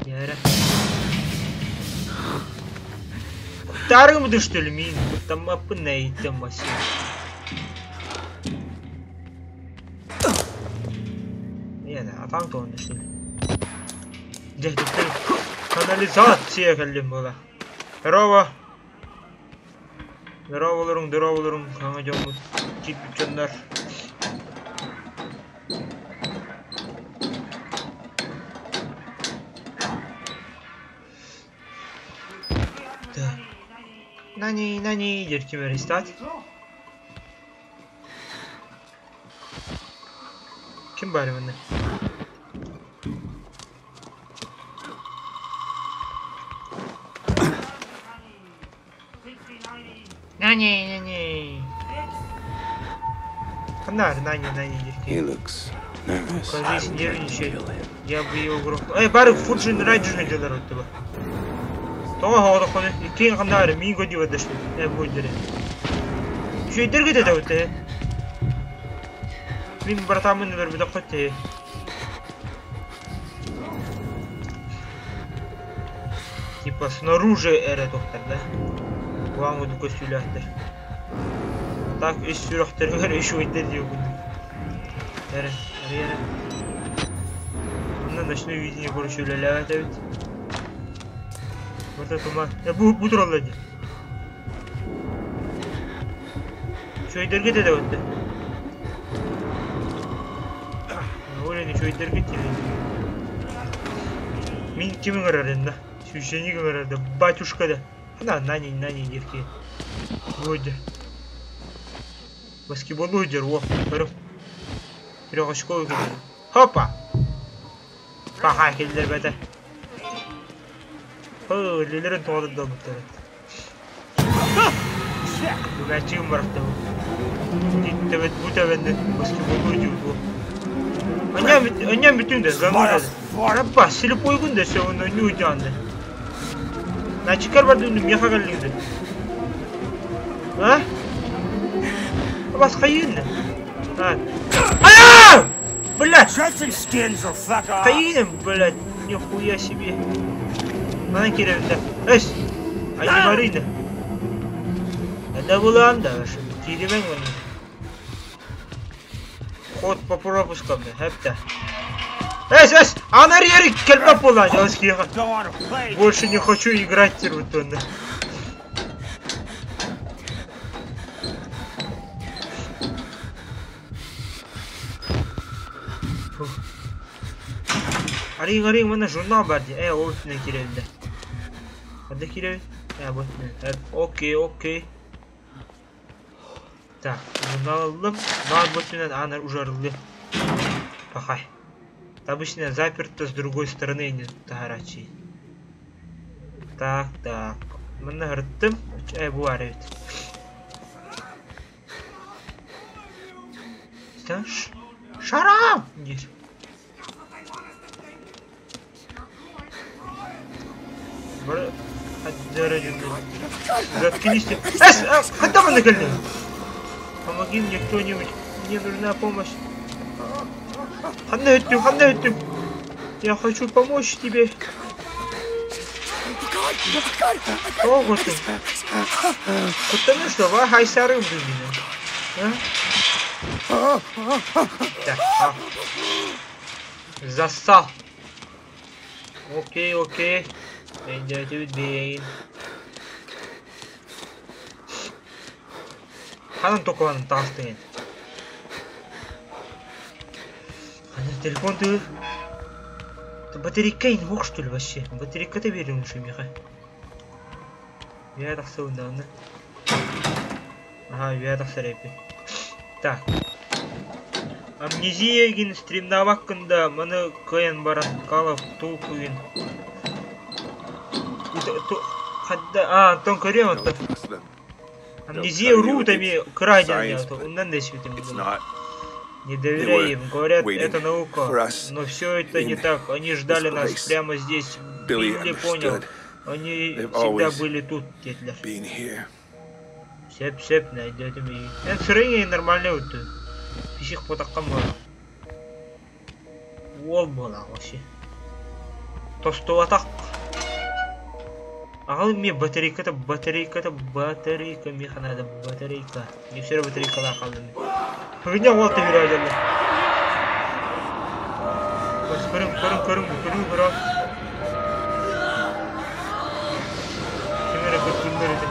Яра. Тарым что ли мин? Там апны там. Атаң тоғын что ли? Канализация кэллим була. Здорово. Здорово олорун, здорово олорун. Хаңа жомут. Чип чоннар. Так. Нани, нани, дерким арестат. Ким бары мында? Нани, нани. Ханар, нани, нани, He looks nervous. Кажись, нервничает. Я бы его грохнул. Эй, бары фуджин райджин делар өттү. Тоға хоғда хоны. Иккен ханар мин годи вадышты. Э, буйдере. Шөйдер кете өтте. Мин братамын бер бит котте. Типа снаружи эре доктор, да? Куаңы көстүләхтер. Так, ис сүрәхтер иш өйдер дип күндүк. Эре, эре, эре. Мында ночное видение короче үлеләбәт бит. Бурда туман. Э, бу бу туралы ди. Шөйдерге де өтті. Ойланы шөйдерге теле. Мин кимин карар да? Священник карар да, батюшка да. Ана нани нани дерке. Вроде. Баскетбол дер, о, көрүм. Трехочковый килер. Хопа! Паха килдер бәтә. Хо, лилерин тоғады да буттар. Бүгәчигим баракта бу. Титтебет бу тебенде баскетбол дер бу. Аням бүтүн де зануда. Раппа, слепой күн де сеуны не уйданды. На чикар бар дүнді меха кәлліңді. А? Бас қайын. А. А! Блядь! Қайын, блядь, нихуя себе. Мана керемді. Эс! Ай барыйды. Это было анда, киремен оны. Ход по пропускам, хепта. Эс, эс! Анар ери келмеп болан, Больше не хочу играть терутонда. Арин, арин, мына журнал бар ди. Э, ол үстіне керемді. Қанда керемді? Э, бұл үстіне. Окей, окей. Так, журнал алдым. Маған бұл үстінен анар ужарылды. Пахай. Обычно заперто с другой стороны не тагарачи. Так, так. Мына хырттым. Э, бу бар бит. Шарам! Нет. Заткнись ты. Эс, когда мы наколли? Помоги мне кто-нибудь. Мне нужна помощь. Ханна өттүм, ханна өттүм. Я хочу помочь тебе. Тоҕо Куттаны что, ва хайсары убдубина. Так, а. Зассал. Окей, окей. Өйдөөтүбүт бэйэйин. Ханан токуанын таҕыстыҥ Ханан телефон тыы. Батарейка ин что ли вообще? Батарейка-то верим уж миэхэ. Үөһэ тахсыбын даҕаны. Аһаа, үөһэ тахсар эбиппин. Так. Амнезия игин стримнаабаккын да, маны кыайан баран Call of Duty Хадда, а, Антон көрүөм оттон. Амнезия рут эми кыра диэн оннан да испитим. Не доверяй им, говорят, это наука, но все это не так. Они ждали нас прямо здесь. Билли понял. Они всегда были тут, диэтилэр. Сөп, сөп, найдетим. Эн сырыҥ нормальный өттү. Псих потаққан буолар. Уол буолар вообще. Тостубатах. Аҕал мне батарейката, батарейката, батарейка, миэхэ надо батарейка. Не все батарейкалаах хааллым. Хыгынньах уол тэбирээдэллэр. Көрүҥ, көрүҥ, көрүҥ, көрүҥ, көрүҥ. Ким эрэ көрдүллэр этэ.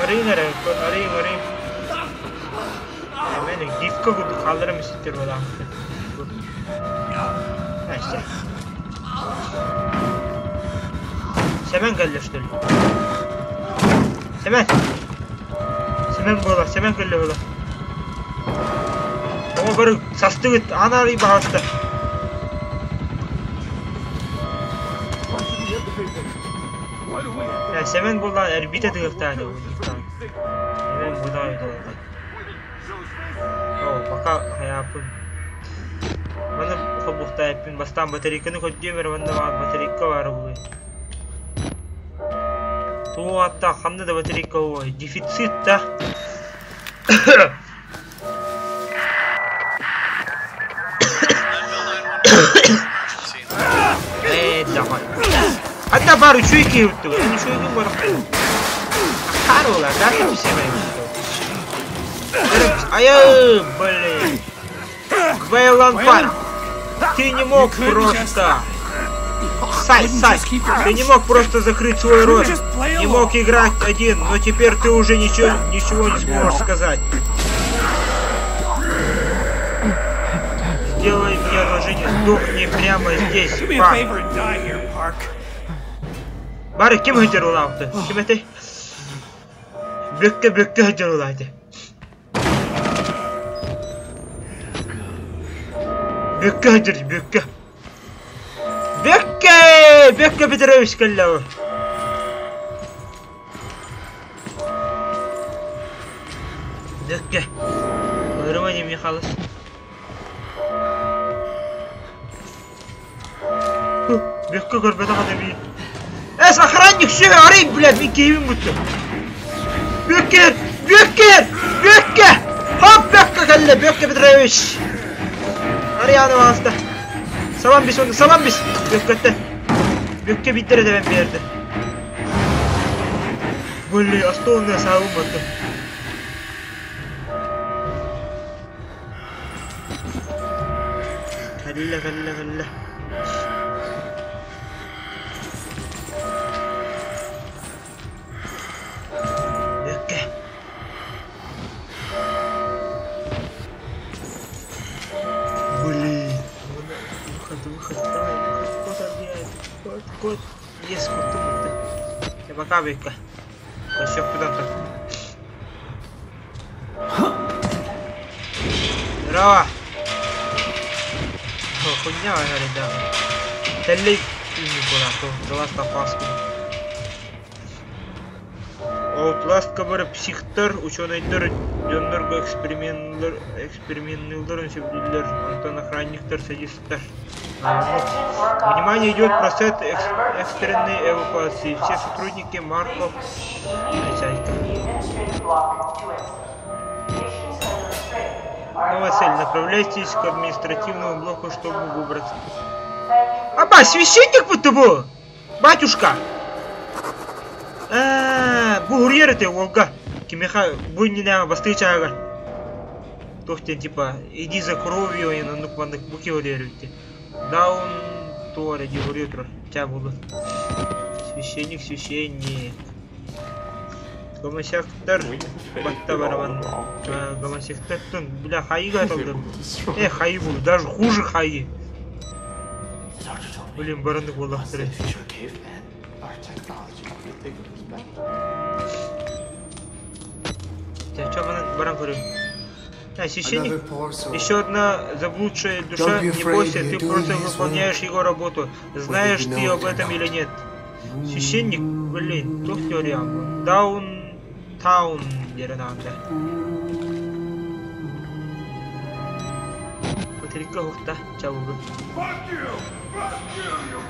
Арыйыҥ эрэ, арыйыҥ, арыйыҥ. Мен гифка курдук хаалларам иститтэр буолаахтар. Настя. Сэмэн кэллэ что ли? Сэмэн! Сэмэн буолар, Сэмэн кэллэ буолар. Оҕо бары састыгыт, аан арый баҕаста. Сэмэн буоллаан эрбитэ тыгыктаан Сэмэн буоллаан Оо, пока хайааппын. Маны холбуохтаайппын. Бастаан батарейканы көрдүөм эрэ уонна баар батарейка баара буолуо. Туох ааттаах ханна да батарейка ой, дефицит да. Ээ, давай. Ханна баар үчүгэй киһи үттүгү. Эн үчүгэйгин барах. Харула, да ты все Ай, блин. Вейлон Парк. Ты не мог просто... Сай, Сай, ты не мог просто закрыть свой рот, не мог играть один, но теперь ты уже ничего, ничего не сможешь сказать. Сделай мне одолжение, сдохни прямо здесь, Парк. Бары ким сылдьар улаапты? Ким этэй? Бүккэ бүккэ сылдьар улааты. Бүккэ сылдьар, бүккэ. Бүккэ! Бүккэ Петрович кэллэ бу. Бүккэ. Ырыма не Михалыч. Бүккэ көрбөтөх этэбии. Эс, охранник, все, арый, блядь, мин киһибин бүттүм. Бүккэ! Бүккэ! Бүккэ! Хоп, Бүккэ кэллэ, Бүккэ Петрович! Ариана баҕаста. Салам бис оны, салам бис! Бүккөттө. Бүккэ биирдэрэ тэбэн биэрдэ. Блин, остуолуна саабын баттым. Кэллэ, кэллэ, кэллэ. Бүккэ. Блин. Выход, выход, давай, выход, код объявит. Код, код. Есть, код, код. Я пока, Бүккэ. Все, куда-то. Здорово! О, хуйня, говорит, да. Тэллэй The Last of Us. Outlast бары психтар, ученыйдар, дьоннорго эксперименнэр, эксперименныылларын сөбүлүүллэр, онтон охранниктар, садисттар. Внимание, идет процесс экстренной эвакуации. Все сотрудники Марков... Новая цель. Направляйтесь к административному блоку, чтобы выбраться. Аба, священник будто бу! Батюшка! Ээ, бу уруйар этэ уолга. Кимиэхэ бу иннинээҕи бастакы чааһыгар. Туох диэн типа иди за кровью оннук маннык бу киһи уруйар эбит диэн. Даун туох эрэ дии уруйа турар. Чаа буоллун. Священник, священник. Гомосектор батта барабан. Гомосектор бля хайыга аталдым. Э, хайы был, даже хуже хайы. Блин, бараннык буоллахтара. Чё баран көрүм. А, священник, еще одна заблудшая душа, не бойся, ты просто выполняешь его работу. Знаешь ты об этом или нет? Священник, блин, туох теория бу? Даунтаун диэн аата. Батарейка уһукта, чабылгын.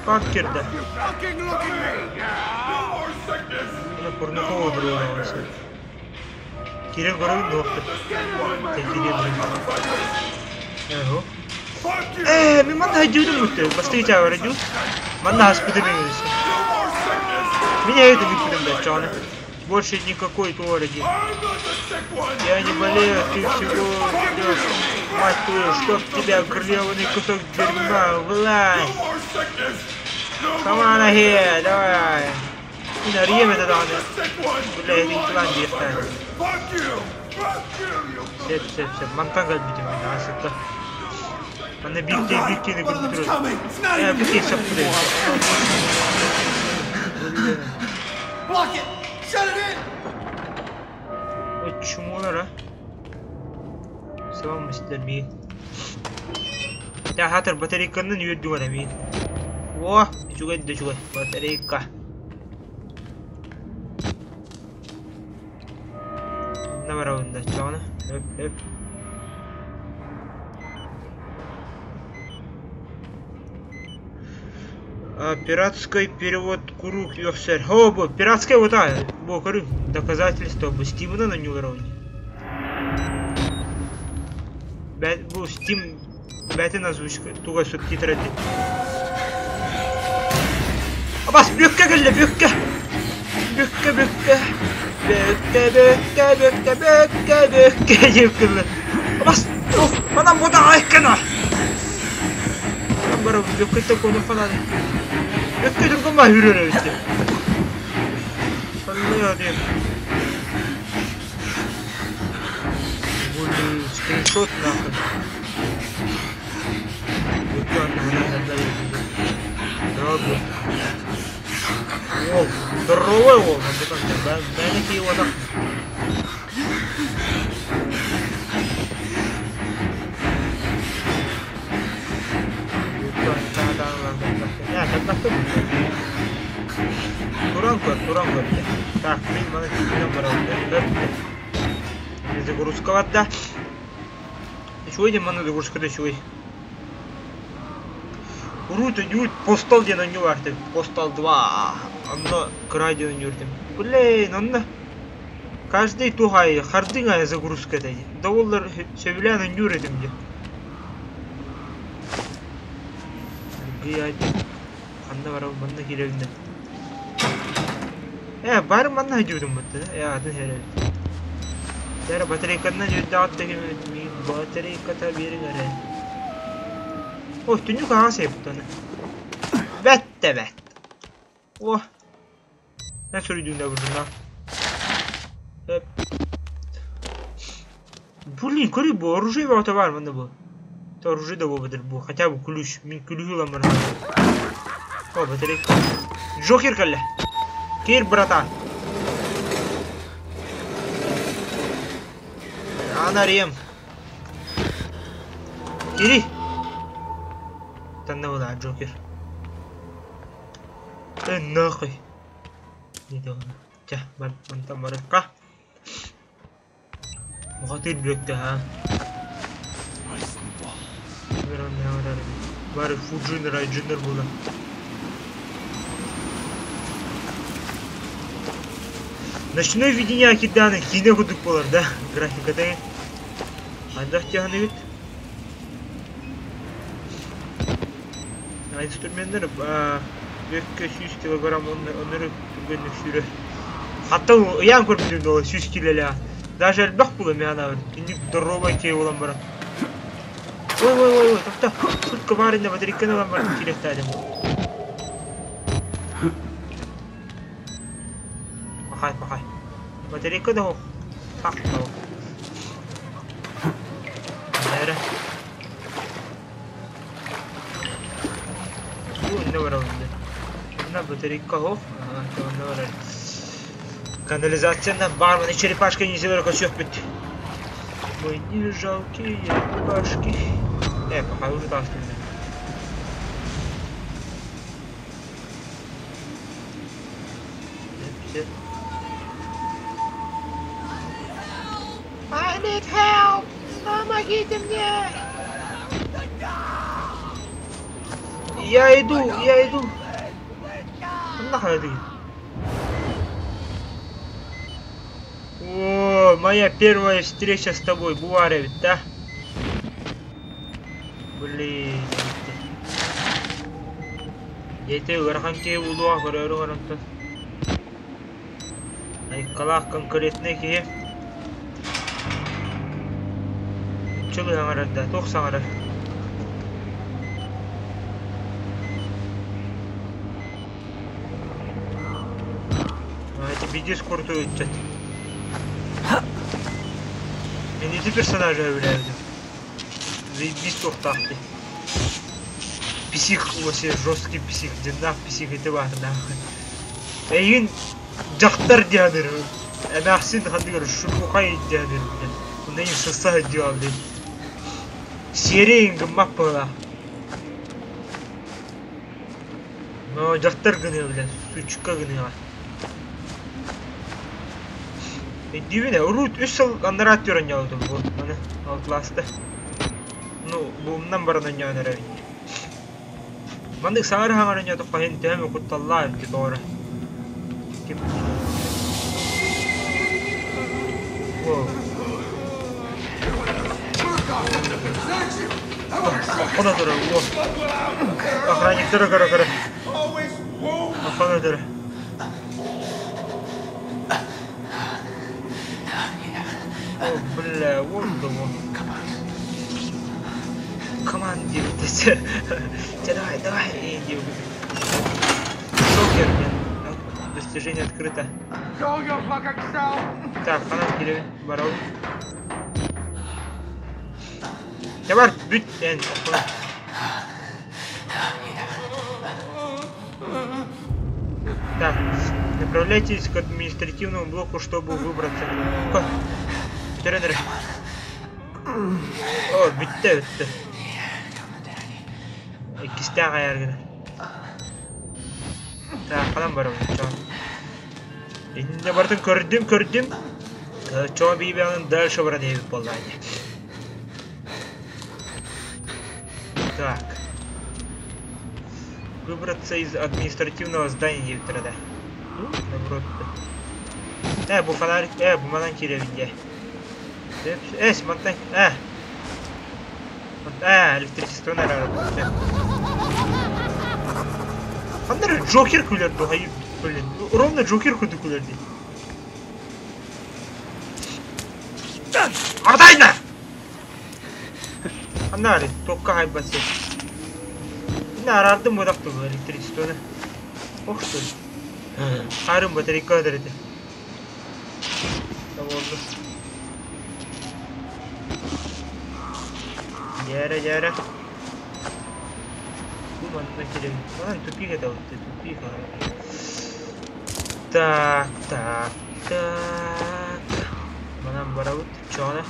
Паркер да. Порнухова бырыылаҕа Кирен көрөбүн дуохтар. Кирен Эһо. Ээ, мин манна сылдьыбытым бутты. Бастакы чаабара дуу. Манна аспытым эҥин. Меня это бүппүтүм да чоҕуна. Больше никакой твори. Я не болею, ты всего лишь, мать твою, чтоб тебя гребаный кусок дерьма, вылазь! Come on here, давай! Мин арыйыам этэ даҕаны. Бля, Ирландия диэхтээн. Сөп, сөп, сөп. Мантан кэлбитим мин аасыкка. Манна биир киһи биир киһини көрбүт Э, бу киһи сөп Block it! Shut it in! Чумолара. Сабам мистер ми. Я хатыр батарейканын үөрдүгэн эмиин. О, үчүгэй да үчүгэй. Батарейка. Онно барабын да чоҕуна. Өп, өп. Пиратский перевод куруук үөхсэр. О, бу пиратскай вот бу көрүҥ. Доказательство бу Steam'ынан оонньуулар оонньуу. Бу Steam бэйэтин озвучка туга субтитры этэ. Абас бүккэ кэллэ бүккэ. Бүккэ бүккэ. Бүккэ бүккэ бүккэ бүккэ бүккэ диэп кэллэ. Абас манан бу да айкана. Бары бүккэ кону фанат. Бүккэ түргөн ба хүрөр эбит. Санныя диэн. Блин, скриншот нахуй. О, здоровый ол, бәнеки одақ. Туран көр, туран көр. Так, мен мана тиийэн барабын. Загрузка да. Үчүгэй диэн манна загрузката үчүгэй. Урут ойуут Postal диэн оонньуу баар этэ. Postal 2. Онно кыра диэн оонньуур этим. Блин, онно каждый туох аайы хардыҥ аайы загрузка этэ дии. Да буоллар сөбүлээн оонньуур этим дии. Ханна барабын манна киирэбин да. Ээ, бары манна сылдьыбытым бытта. Ээ, атын сир эбит. Дьэ, батарейканан үөрдэҕит да ким батарейката биэриҥ эрэ. Ой, түннүк аһаҕас эбит аны. Бэттэ бэт. О, эн суруйдуҥ да бу Эп. Блин, көрүй бу оружие бөҕөтө баар манна бу. Это оружие да буолбатар бу, хотя бы ключ. Мин күлүүһү ылан баран. О, батарейка. Джокер кэллэ. Киир, братан. Анарем. Кири. Танна была Джокер. Э, нахуй. Не должно. Чэ, бар, мантан барыкка. Бухатыыр бүөктэ, аа. Бары Фуджин Райджинер буолар. Ночное видение Акиданы киинэ курдук буолар да, графиката Хайдах тиһаныгыт? А инструменнар бөккө 100 килограмм оннору түргэнник сүүрэр. Хаттан ыйаан көрбүтүм дуо 100 килолаах. Даже элбэх була мен анаабын. Инник здоровай киһи буолан баран. Ой ой ой ой тохто. Сутка баар инне батарейканы ылан баран киириэхтээтим. Пахай пахай. Батарейка да хах Эрэ. Бу инне барабын Онно батарейка хоп. Онно барар. Канализацияны барманы черепашка не зелер көсөк бит. Мы не жалкие пашки. Пока уже тастым. I need help! Помогите мне! Я иду, я иду. Нахрен ты? О, моя первая встреча с тобой, Буаревит, да? Блин. Я тебе ыарахан киһи булуğa көрөөрү гарантан. Айкалаах конкретный киһи. Чылы саҥарар да, туох саҥарар? Это пиздец крутой ыччат. Мен эти персонажа являются. Заебись туохтаахты. Псих вообще жесткий псих, динах псих это бар нахуй. Эйин дьахтар дианыр. Эмээхсин хандыгар шурмухай дианыр, блин. Онно саса диа, блин. Серейин гыммак была. Но дьахтар гыны, блин, сучка гыны. Дивine, урут үс сыл аннара түрен яудым бу. Аны Outlast'та. Ну, бу баран ойноон эрэ. Маннык саҥар хаҥар ойноотоххо иһин төһөм кутталлаа эбит тоҕо. Ким? О. Охона турар, о. Охранниктары көрө көрө. Охона турар. О, бля, вот да вон. Команд, Че, давай, давай, иди. Шокер, блин. Достижение открыто. Так, ханан кире, барау. Бар, бүт, эн, Так, направляйтесь к административному блоку, чтобы выбраться. Тренер. О, бүтте, бүтте. Иккистээх аяргына. Так, ханан барабын, чоо. Инне бартын көрдүм, көрдүм. Чоо бибианын дальше баран эбит боллаани. Так. Выбраться из административного здания да. Ну, наоборот. Бу фонарик, бу манан киребинде. Смотри. Электричество наверное. Аннары Джокер күлер хайы, блин. Ровно Джокер күлді күлер дейді. Ардайна! Аннары, токка хайбасы. Не арардым бодақ бұл электричествоны. Ох, что ли. Харым батарейка өдіреді. Болды. Яра, яра. Бу манна керек. Манан тупик это вот, тупик. Так, так, так. Манан барабыт, чоғана.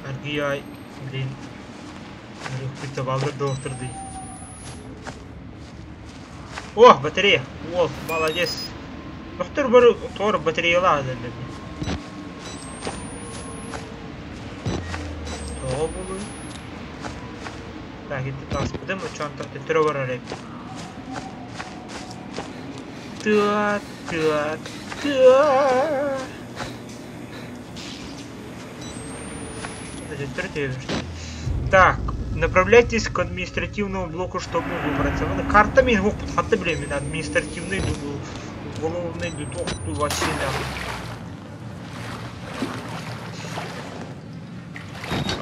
Аргияй, блин. Бітті балдыр доқтырды. О, батарея. О, молодец. Доктор бар тор батареялар деді. Тоғы болу. Так, это таспыдым, чантакты түрі бар арайып. Та, та, та. Это түрі тебір, что ли? Так, направляйтесь к административному блоку, чтобы выбраться. Карта мин хатта билемин административный уголовный тохту вообще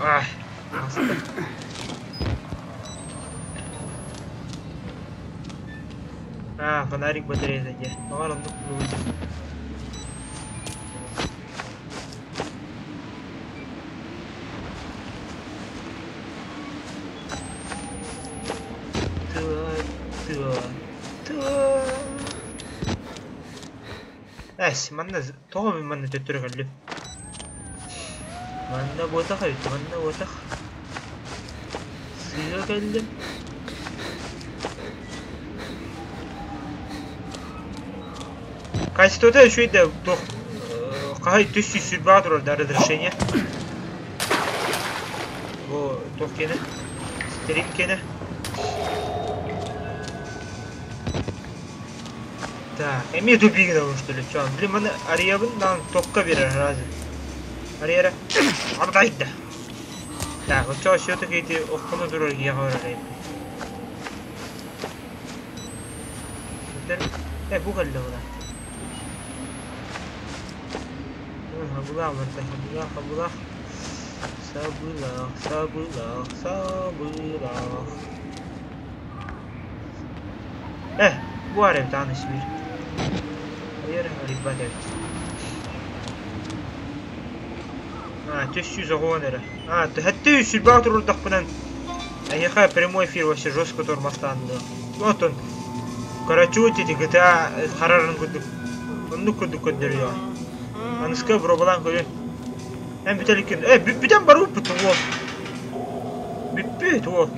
Ах, А, фонарик батарея где? Ладно, ну выйдем. Эс, манна тоҕо мин манна төттөрү кэллим? Манна буотах эбит, манна буотах. Сыыһа кэллим. Качествота үчүгэй да туох хаһай түс сүүс сүүрбэҕэ турар да разрешение. Бу туох киэнэ? Стрим киэнэ. Так, эмиэ тупигин что ли? Чё, блин, маны арыйабын, даҕаны токка биэрэр разве? Арыйара. Абдайда. Так, вот чё, все-таки эти оххону турар киһиэхэ барар эбит. Э, бу кэллэ була. Хабылах барда, хабылах, хабылах. Сабылах, сабылах, сабылах. Э, бу арай тааны сибир. Айар арыйбат эбит. А, 390 эрэ. А, хэттэ сүрбэҕэ турурдахпынан эһиэхэ прямой эфир вообще жестко тормозтаан Вот он. Короче, эти GTA харарын курдук. Оннук курдук көрдөрүө. Аныска бробалаан көрүн. Эн бүтэликкин. Э, бүтэн барбыппыт уол. Бүппүт уол.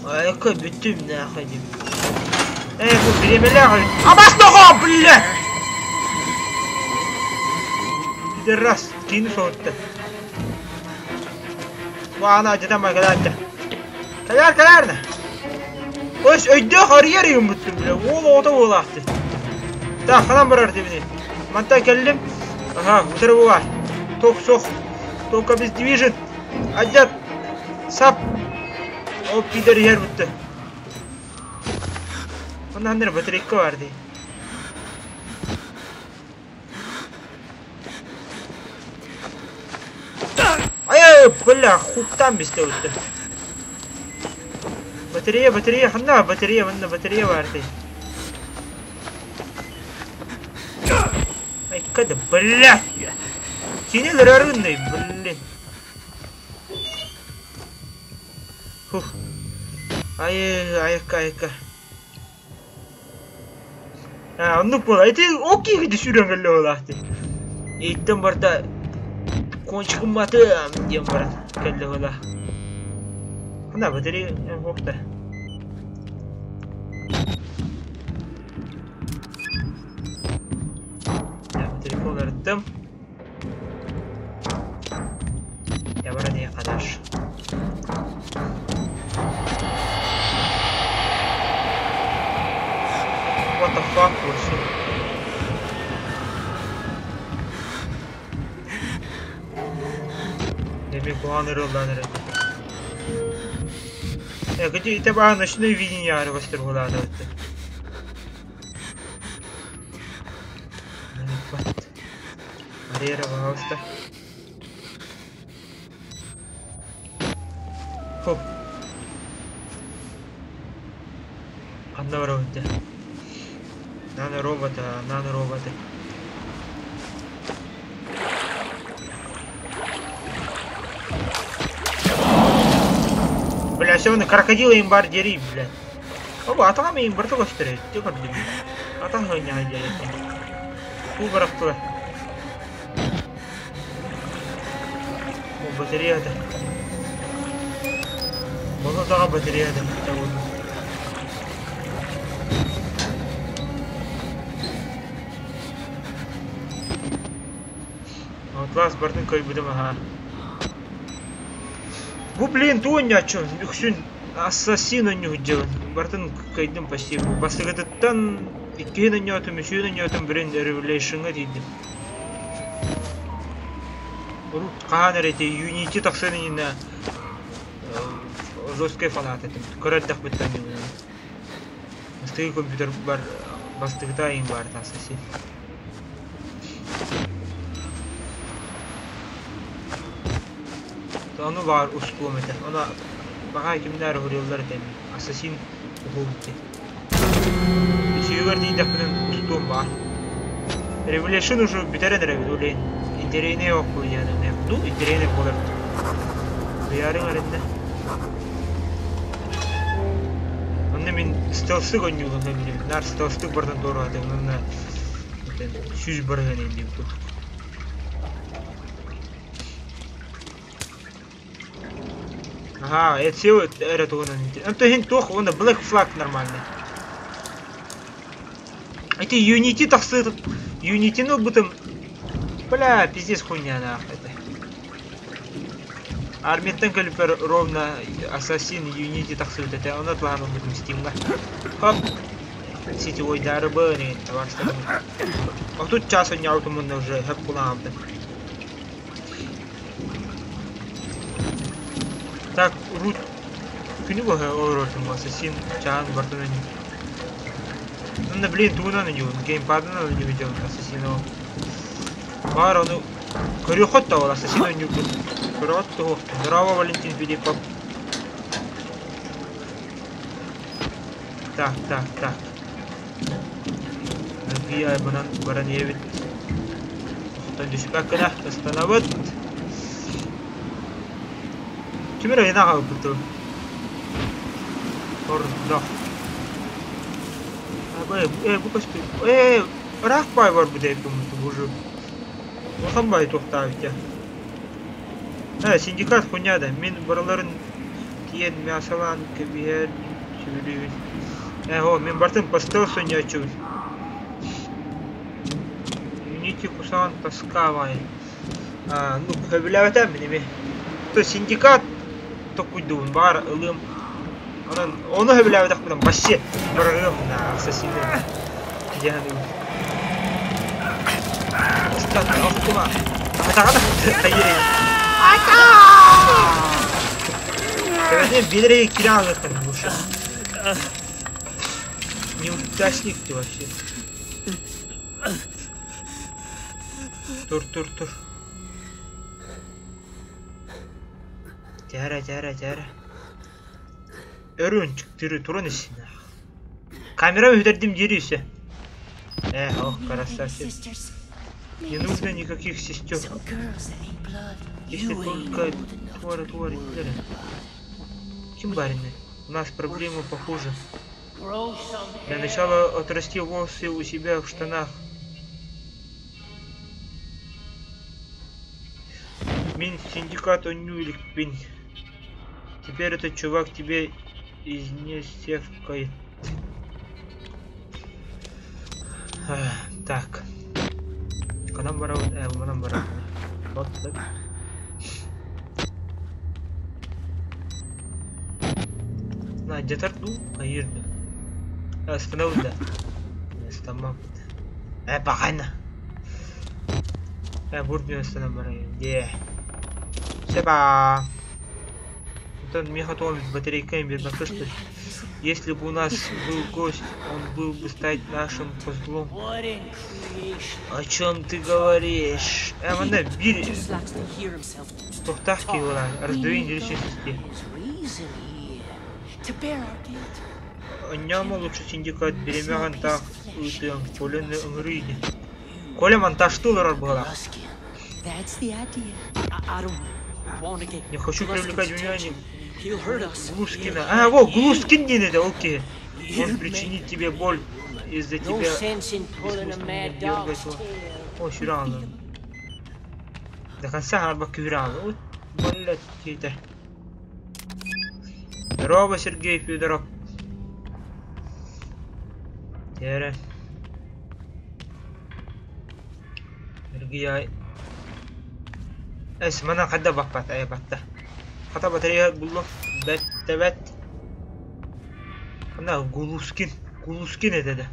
Айка бүттүм нахуй дип. Э, бу бириэмэлээх эбит. Абас тоҕо, бля! Пидорас, киини соһутта. Бу аана адьатан кэлээттэ. Кэлээр, кэлээр на. Ось өйдөөх арыйар ыйыммыттым бля. Уол оҕото буолаахты. Так, ханан барар дибини. Мантан кэллим. Ага, утары була. Ток сох. Только обездвижен. Адьят. Сап. Ол пидор иһэр бутта. Онно ханна батарейка бар дии. Ай, бля, хуктан бистэ бутта. Батарея, батарея, ханна батарея, манна батарея бар дии. Ай, када, бля! Кинилэр арынный, блин. Фух. Ай, айка, айка. А, оннук буола. Ити ол киһи сүүрэн кэллэ буолаахты. Ииттэн барда кончикым батым диэн баран кэллэ буола. Хана батарея суохта. Телефон арыттым. Я баран kadar. What the fuck was it? Demek куһаҕан ырыллаан эрэ. Э, где ите баа ночное видение арыгастыр буолаата Арыйара пожалуйста. Хоп. Ханна барабын дьэ? Наноробота, нанороботы. Бля, все крокодила им бар дери, бля. Оба, атаҕам им барта көстөр. Дьэ көрдүм. Атах ойнаһа диэки. Уу барахтылар. О, батареята. Боло таға батареята. Атлас бартын кыайбытым аха. Бу блин туонньааччы үксүн ассасин оонньуу Бартын кыайдым почти. Бастыгытыттан иккиһин оонньоотум, үсүһүн оонньоотум, бирин Revelation'га тиийдим. Урут хаһан эрэ ити Unity тахсан иннинэ Жесткий фанат этим. Кыра эрдэхпиттэн оонньуубун. Бастакы компьютербар бастакыта иҥ баар Ассасин. Ону баар устуом этэ. Ону баҕа кимнээр уһуруйаллар этэ эмиэ. Ассасин уһуубут диэн. Үсүһүгэр тиийдэхпинэ устуом баар. Revelation уже бүтэрэн эрэбит ол иһин интэриэһинэй оһох диэн ну интэриэһинэй буолар. Кыйаарыҥ эрэннэ. Онно мин стелсык оонньуубун сөбүлүүбүн. Наар стелстык барытын туораатым уонна 100 барыһын иһин курдук. Ага, Эцио эрэ туһунан. Онто иһин туох уонна Black Flag нормальный. Эти Unity тахсыытын Unity-ны ылбытым. Бля, пиздец хуйня нах это. Армияттан кэлиппэр ровно Assassin Unity тахсыбыт этэ. Ону атлаһан ылбытым Steam'га. Хоп. Сетевойдары бын товарищтарым. 30 час оонньообутум уонна уже хөп булаабытым. Так, урут күнү быһа олорортум Ассасин чаан бартын Онно блин тугунан оонньуубун геймпадынан оонньуу дьон Ассасино Баар ону көрүөххүт да ол Ассасин оонньуурбут көрөҕүт туһу Здорово, Валентин Филиппов Так, так, так Аргыйа баран баран иһэбит Охтон түспэккэ да ыстанабыт Ким эрэ ыйан хаалбыт дуо? Ордох. Э, бу көстүү. Э, ыраах баай барбыт эбит уже. Улахан баай туохтаабыт я. Э, синдикат хуйня да. Мин барыларын тиийэн мясолаан кэбиһэр сөбүлүүбүн. Э, о, мин бартын постел сонньооччубун. Unity кусаан тоскавай. А, ну, сөбүлээбэтэ мин эми. То синдикат токуйдуубун баар ылыам. Онон ону сөбүлээбэтэхпинэ вообще барыам на ассасины. Диэн Охтума. Атаҕа хайыр. Ата! Биир киирэн алыахтан лучше. Неудачник ты вообще. Тур, тур, тур. Тяра, тяра, тяра. Өрүн түрү турун иссин. Камера үтэрдим дири үсэ. Эх, ох, красавчик. Не нужно никаких сестер. Если только твори, твори, твори. Ким барины? У нас проблемы похуже. Для начала отрасти волосы у себя в штанах. Мин синдикат оонньуу Теперь этот чувак тебе изнесевкает. Так. Ханан барабын? Э, манан барабын. Вот так. На, где-то ну, хайырды. Остановил, да. Остановил. Э, баҕайна. Э, бурдун останан барайын. Де. Себа. Это меха батарейка что ли? Если бы у нас был гость, он был бы стать нашим козлом. О чем ты говоришь? Э, манна биир туохтаах киһи буолан раздвоение личности. Оонньоомо лучше синдикат бириэмэҕин таах ыытыаҥ, Коляны ыҥырыы ини. Коля монтажтыы олорор быһыылаах. Не хочу привлекать внимание Глускина. А, во, Глускин диэн этэ, ол киһи. Он причинит тебе боль из-за тебя бессмысленно дергать его. О, сүрэ До конца хаалбакка күрэ Вот, блядь, это. Здорово, Сергей Федоров. Тере. Сергей. Эс, манан хайда баппат, ай батта. Хата батарея буллум. Бэт, бэт. Ана Гулускин. Гулускин это да.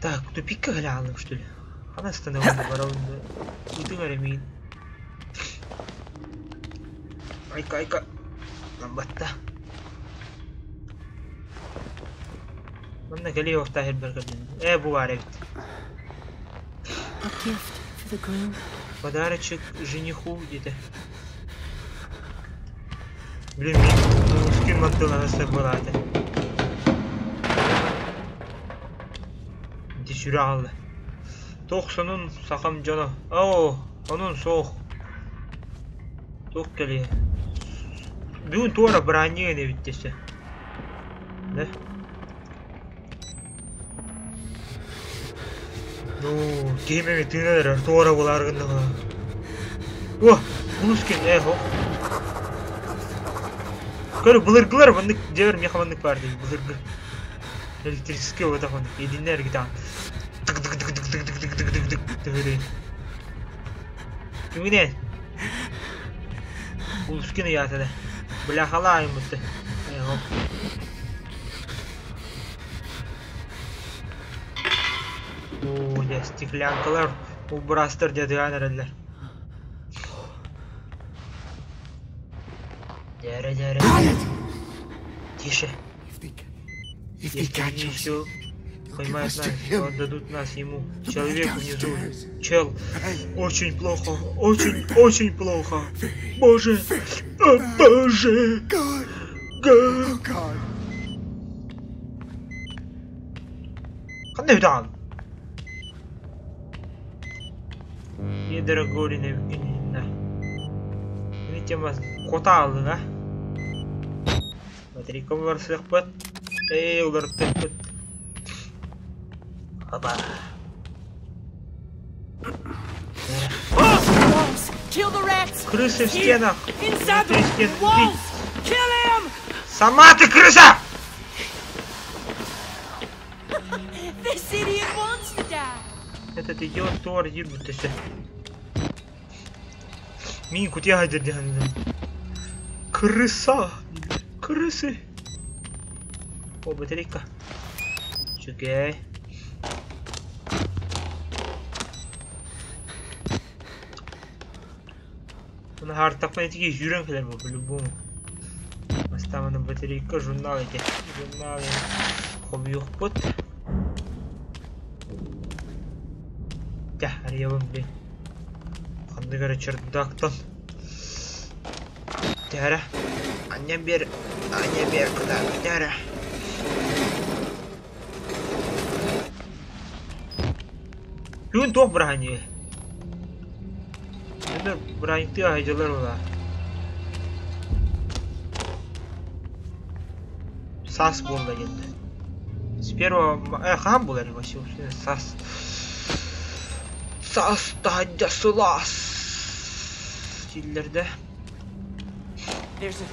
Так, тупикка кэлэ что ли? Хана остановил барабын. Ытыҥ эрэ миин. Айка, айка. Батта. Манна кэлиэ уохтаах ирбэр кэллин. Э, бу баар эбит. A gift for the groom. Подарочек жениху где-то. Блин, мин ускин мантылана сырбалаата. Ити сүрэ аҕалла. Туох сонун сахам дьоно? Оо, онун суох. Туох кэлиэ? Бүгүн туора быраанньык ини эбит десе. Да? Ну, киһим эми тыынан эрэр, туора булаар гыннаҕына. О, Улускин, э, хо. Көрө, былыргылар маннык дьэбэр миэхэ маннык баар дии, былыргы. Электрический вот маннык, единнэр гитаан. Тык тык тык тык тык тык тык тык тык тык Киминэн? Улускин ыйаата да. Бляхалаа айыммытты. Э, хоп. Оо, дьэ, стеклянкалар, убрастар дьэ тыаан эрэллэр. Дьээрэ, дьээрэ. Тише. If they Если catch они us, все they'll give поймают us to нас, him. то отдадут нас ему. Человеку внизу. Downstairs. Чел, очень плохо, очень, очень плохо. Боже, о боже. God. Га. Oh God. Ханна үтаҕын? Недорогой Евгеньевна. Ини тема кота аллыга. Батарейка уларсыахпыт. Эй, уларыттыахпыт. Аба. Walls! Kill the rats! Крысы в Here! стенах. Inside Внутри the стен. walls! Kill him! Сама ты крыса! This idiot wants to die! Этот идиот Тор ебутся. Мин кутя Крыса! Крысы! О, батарейка. Чугай. Оны хартақпен етіге жүрен келер бұл, по-любому. Бастаманы батарейка, журнал екен. Журнал хобби бұт. Тә, арьябым, блин. Қандай кәрі чердактан. Тәрі. Аня бер, аня бер, куда, тәрі. Бүгін тоқ бірахани. Енді бірахникті айдылар ола. Сас болды енді. С первого... хан болар вообще. Сас. Сас тадя сылас. Стиллерде. There's a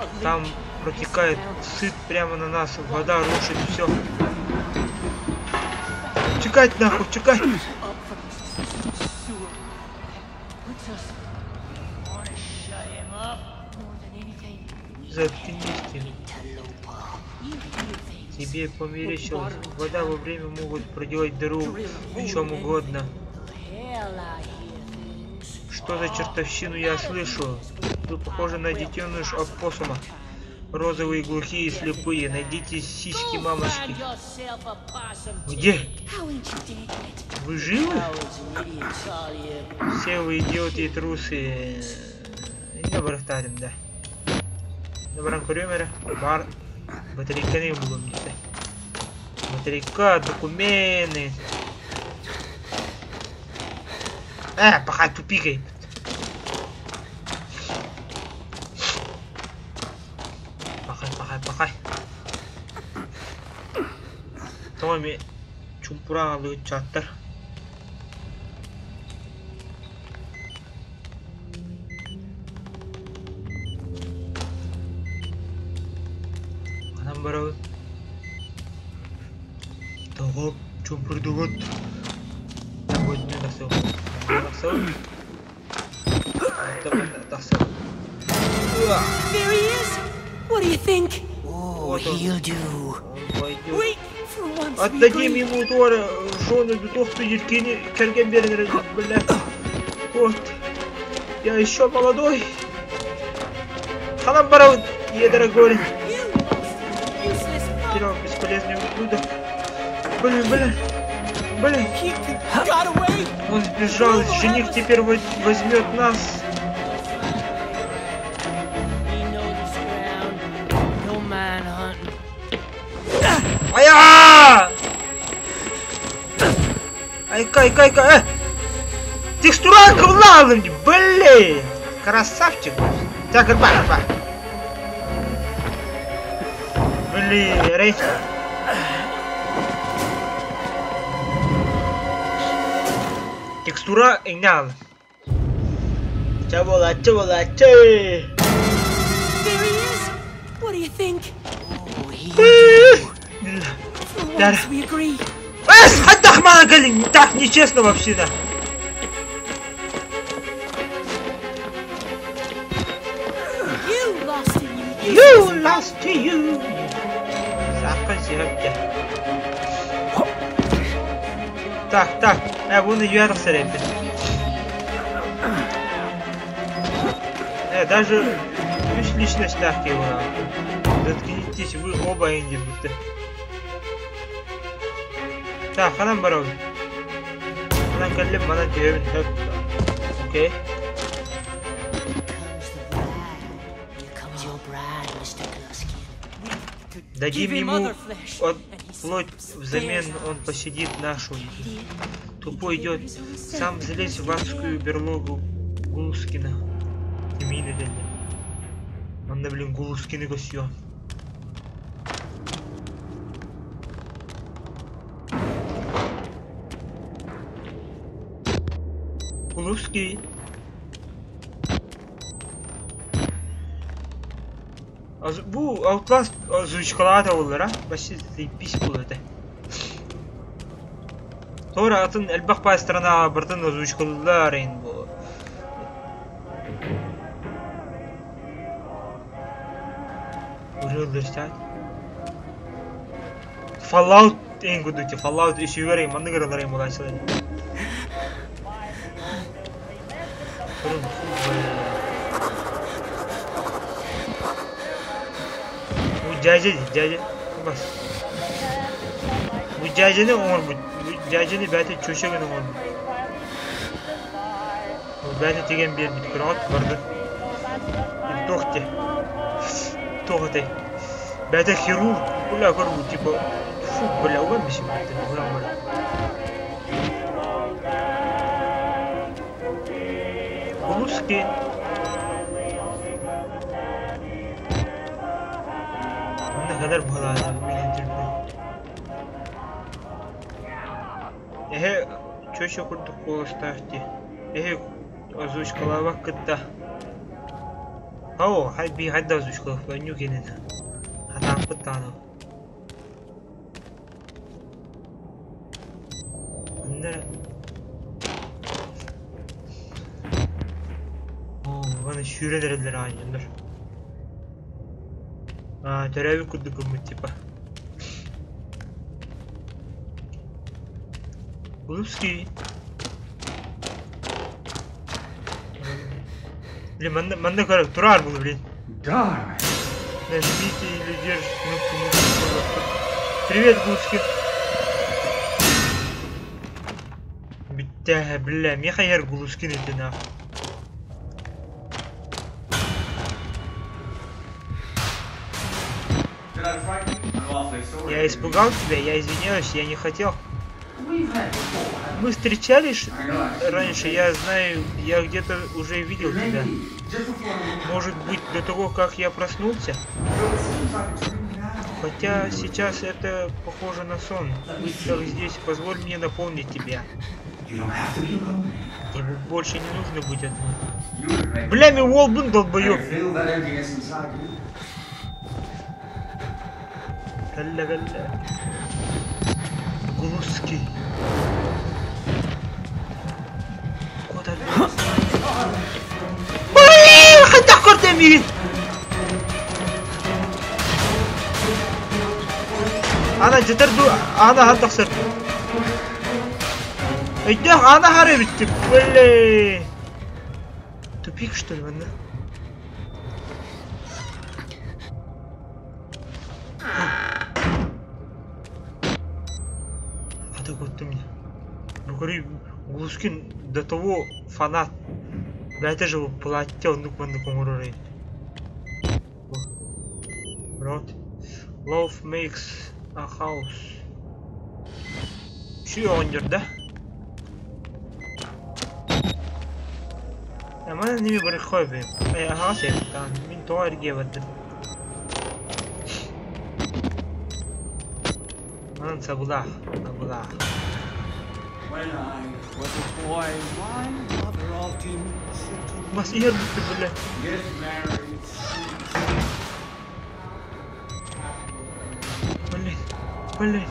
leak. Там протекает сыт прямо на нас. Вода рушит все. Чекать нахуй, чекать. Up from the sewer. Puts us. Wanna shut him up more than anything. Заткнись ты. Interloper. You hear things. Тебе померещилось. Вода во время могут проделать дыру в чем угодно. Hell, I hear things. Что за чертовщину я слышу? Вы похожи на детеныш опоссума. Розовые, глухие и слепые. Найдите сиськи Go мамочки. find yourself a possum Где? How ain't you dead yet? Вы живы? Cowards and idiots, all you. Все вы идиоты и трусы. Не барахтарим, да. Добран көрөмөрө. Бар батарейканы булам десе. Батарейка, документы. Пока тупикай. Пахай, пахай, пахай. Томи чумпура алыы чаттар. Анам барабыт. Тоҕо чумпурдугут. Бүгүннү тахсыл. Тахсыл. Тахсыл. There he is! What do you think? Oh, Вот он. He'll do. Он пойдет. Wait! For once we Отдадим agree. ему Тора, жену тохту Евгений Кергенбернер, бля. Вот. Я еще молодой. Ханам барабыт. Е, дорогой. Потерял бесполезный ублюдок. Блин, блин. Блин. Он сбежал. Жених теперь возьмет нас. Ая! Айка, айка, айка, э! Текстура говна, блин! Красавчик! Так, рба, рба. Блин, рей. Текстура игнал. Чабола, чабола, чей! There he is. What do you think? Да. Эс, хаттах мана так нечестно вообще, да. You lost to you. Сахар сирапте. Так, так, я буду юар сарепе. Даже личность так его. Заткнитесь вы оба инди будто. Так, ханам баров. Ханам каллем мана тиэбин хэп. Окей. Дадим ему от плоть взамен, он посидит нашу. Тупой идет, сам залезь в адскую берлогу Гулускина. Он, блин, Гулускины гостью. Гулуский. Bu Outlast озвучкалаата оллара, вообще заебись было это. Тора атын элбэх пай страна бартын озвучкалар ин бу. Урылдырсат. Fallout ин гудути, Fallout үсүгөр ин манныгыр алар ин булачылар. Дядя, дядя, бас. Bu cacını oğur bu. Bu cacını bәті çöşегін oğur bu. Bu бәті деген bir bit kıraat vardı. Тохте. Тохте. Бәті хирург. Бля, көрбу, типа. Фу, бля, уган бишим. Бля, бля. Русский. Ne kadar bala Эхе, чөчө курдук колостаахти. Эхе, озвучкалаабак кытта. Ау, хай би хайда озвучкалап, ню кенен. Хатааппыт тааны. Андара. О, баны сүүрелерелер аанньоннор. А, төрөбү курдук гыммыт типа. Глупский. Блин, манна, манна көрө турар бул, блин. Darn. Нажмите или держите кнопку мыши. Привет, Глупский. Бля, бля, меха Глускин это нахуй. Я испугал тебя, я извиняюсь, я не хотел. Мы встречались раньше, я знаю, я где-то уже видел тебя. Может быть, до того, как я проснулся? Хотя сейчас это похоже на сон. Так здесь, позволь мне напомнить тебя. Тебе больше не нужно быть одной. Бля, ми Уолбун долбоёб. Галля-галля. Глузский. Куда? Блин, хотя кортеми. Ана жытырду, ана хаттақсыр. Өйдөх, ана хары бітті, блин. Тупик, что ли, ладно? Көрүй, Глускин до того фанат. Бэйэтэ же платье оннук маннык оҥорор эбит. Рот. Love makes a house. Үчүгэй оҕонньор да? Манан ними барыххой бэйэм. Аһаҕас эбит даҕаны. Мин тоҕо эргийэ бардым? Манан сабылаах, сабылаах. Мас иһэр бүттү бile. Блин, блин,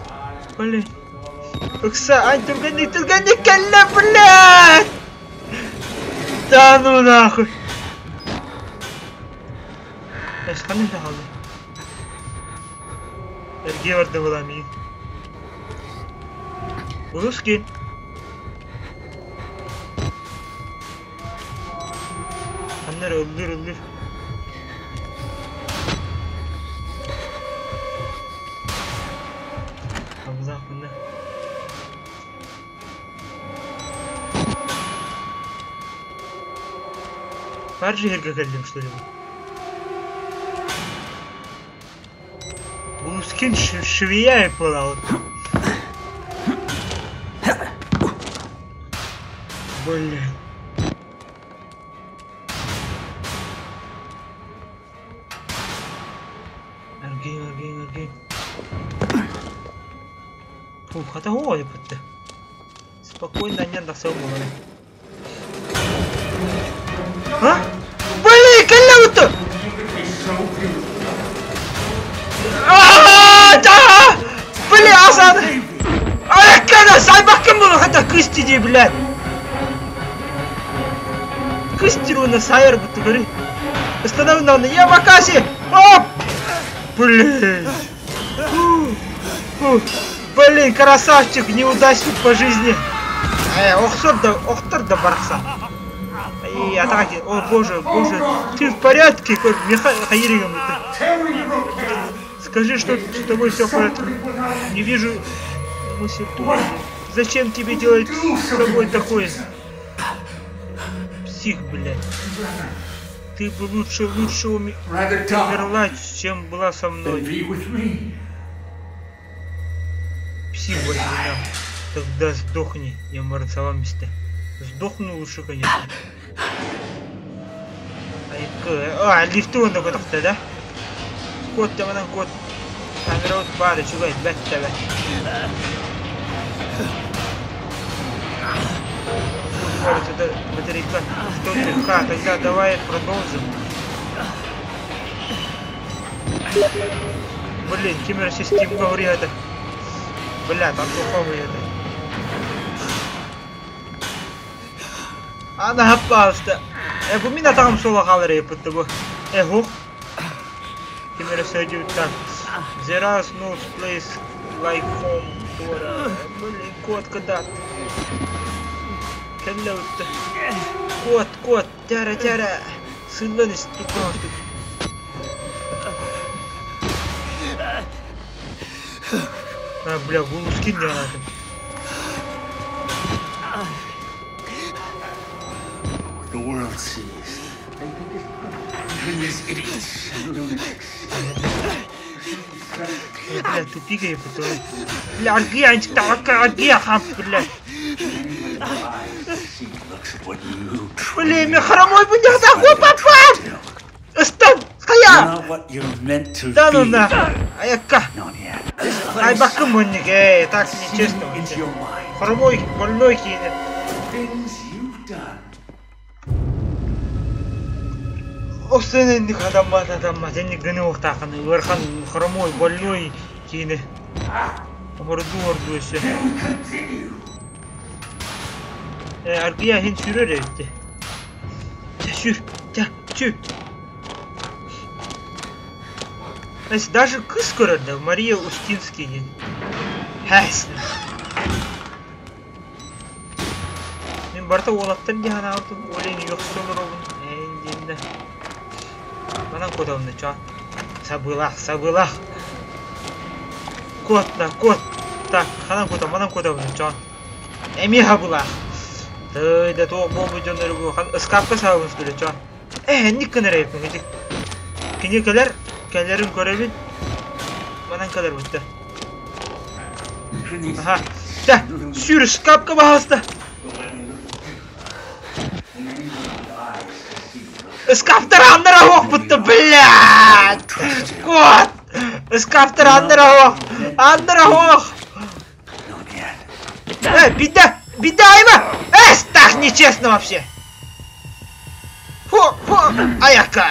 блин. Ыкса, ань түргэнник, түргэнник кэллэ, блядь! Да ну нахуй. Эс ханнык да хаалла? Эргиэ барда буолаа миигин. Русский. Ханна эрэ ыллыыр ыллыыр. Абылаах ханна? Баар дьиһэргэ кэллим что ли? Лускин швея была вот. Блин. Аргин, аргин, аргин. Фух, хата оҕо Спокойно анньан тахсабын буолар. А? Блин, кэллэ буту! Да! Блин, Асан! Айаккана, сайбаккын буолу хата кысти дии, блядь! Кыстир уонна сайар буту, көрүй. Останови я Макаси! Оп! Блин! Фу, Блин, красавчик, неудачник по жизни. Э, охсор да, охтор да барахсан. Ай, атаки. О, боже, боже, ты в порядке? Скажи, что с тобой все в порядке. Не вижу мысли. Зачем тебе делать с собой такое? Псих, блядь. Ты бы лучше, лучше умерла, чем была со мной. Псих, блядь, Тогда сдохни, я марцевам месте. Сдохну лучше, конечно. А, лифты он такой да? Кот, там она кот. Камера вот бары, чугай, бэт тебе. Это батарейка. Что ты, ха, тогда давай продолжим. Блин, камера систем говори это. Бля, там духовый это. Ана пожалуйста. Бу мин атаҕым суола хаалар эппит бу. Э, хух. Ким эрэ сөдьүбүт так. There is no place like home. Блин, кот кыдат. Кэллэ утта. Кот, кот, тяра, тяра. Сыллан истукаастык. А, бля, Гулускин диэн The world sees. They think it's perfect. Even these idiots and lunatics. Бля, тупик я потом. Бля, аргия, аргия, хам, бля. Блин, мен хромой будет такой попал! Стоп! Хайа! Да ну нахуй! Аякка! Ай, бакым мунник, эй, так нечестно. Хромой, больной кинет. Осенник адаммат адаммат, энник гыны охтаханы, ыархан хромой, больной киine. Орду орду өссө. Э, аргия хин сүрөр эбитте. Чэ, сүр, чэ, чү. Эс, даже кыс көрөр да, Мария Устинский диэн. Хэс. Мин барыта уолаттар дии санаабытым, олень үөхсэ олоробун. Эйин диэн да. Манан куотабын чоо. Сабыылаах, сабыылаах. Куот да, куот. Так, ханан куотабын, манан куотабын чоо. Эмиэ хабылаах. Тый да туох буолбут дьоннору бу ыскаапка саабын скүлэ чон. Э, энник гынар эбиппин ити. Кини кэлэр, кэлэрин көрөбүн. Манан кэлэр бутта. Аха. Да, сүр ыскаапка баһаалыста. Ыскааптар аннара оһохпутта, блядь! Кот! Ыскааптар аннара оһох! Аннара оһох! Э, беда! Беда, Айва! Э, так нечестно вообще! Хо, хо, аяка!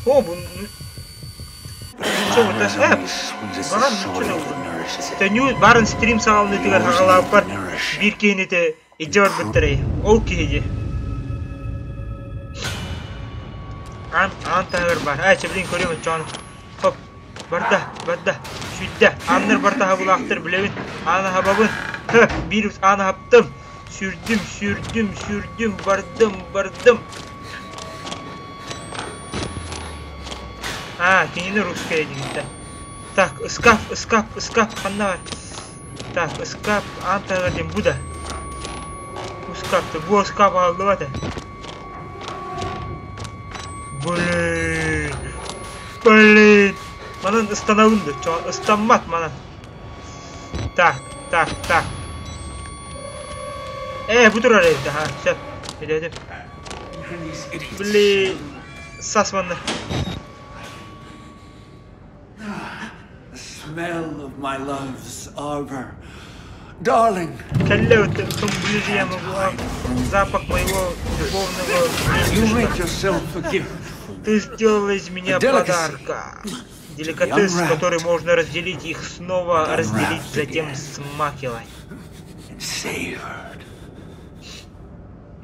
О, бу... Төнүү барын стрим саҕаланыытыгар хаҕалаабыппар биир киһини ити илдьэ барбыттарай. Ол киһи дии. Аан, аан таһыгар баар. Ээ, чэ билигин көрүөм оччоҕуна. Хоп, барда, барда. Сүүрдэ. Ааннар барыта аһабылаахтар билэбин. Аан аһабабын. Һы, биир аан аһаптым. Сүүрдүм, сүүрдүм, сүүрдүм, бардым, бардым. А, кинини русская диэбиттэр. Так, ыскаап, ыскаап, ыскаап ханна бар? Так, ыскаап аан таһыгар диэн бу да. Ыскаап бу ыскаап аһыллыбат ээ. Блин. Блин. Манан ыстанабын да, чо ыстаммат манан. Так, так, так. Ээ, бу турар эбит, аха, сөп. Билэдим. Блин. Сас манна. The smell of my love's arbor. Darling. Кэллэ ближе я могу. Запах моего любовного You make yourself a gift. Ты сделала из меня подарка. Деликатес, который можно разделить, их снова разделить, затем смакивать.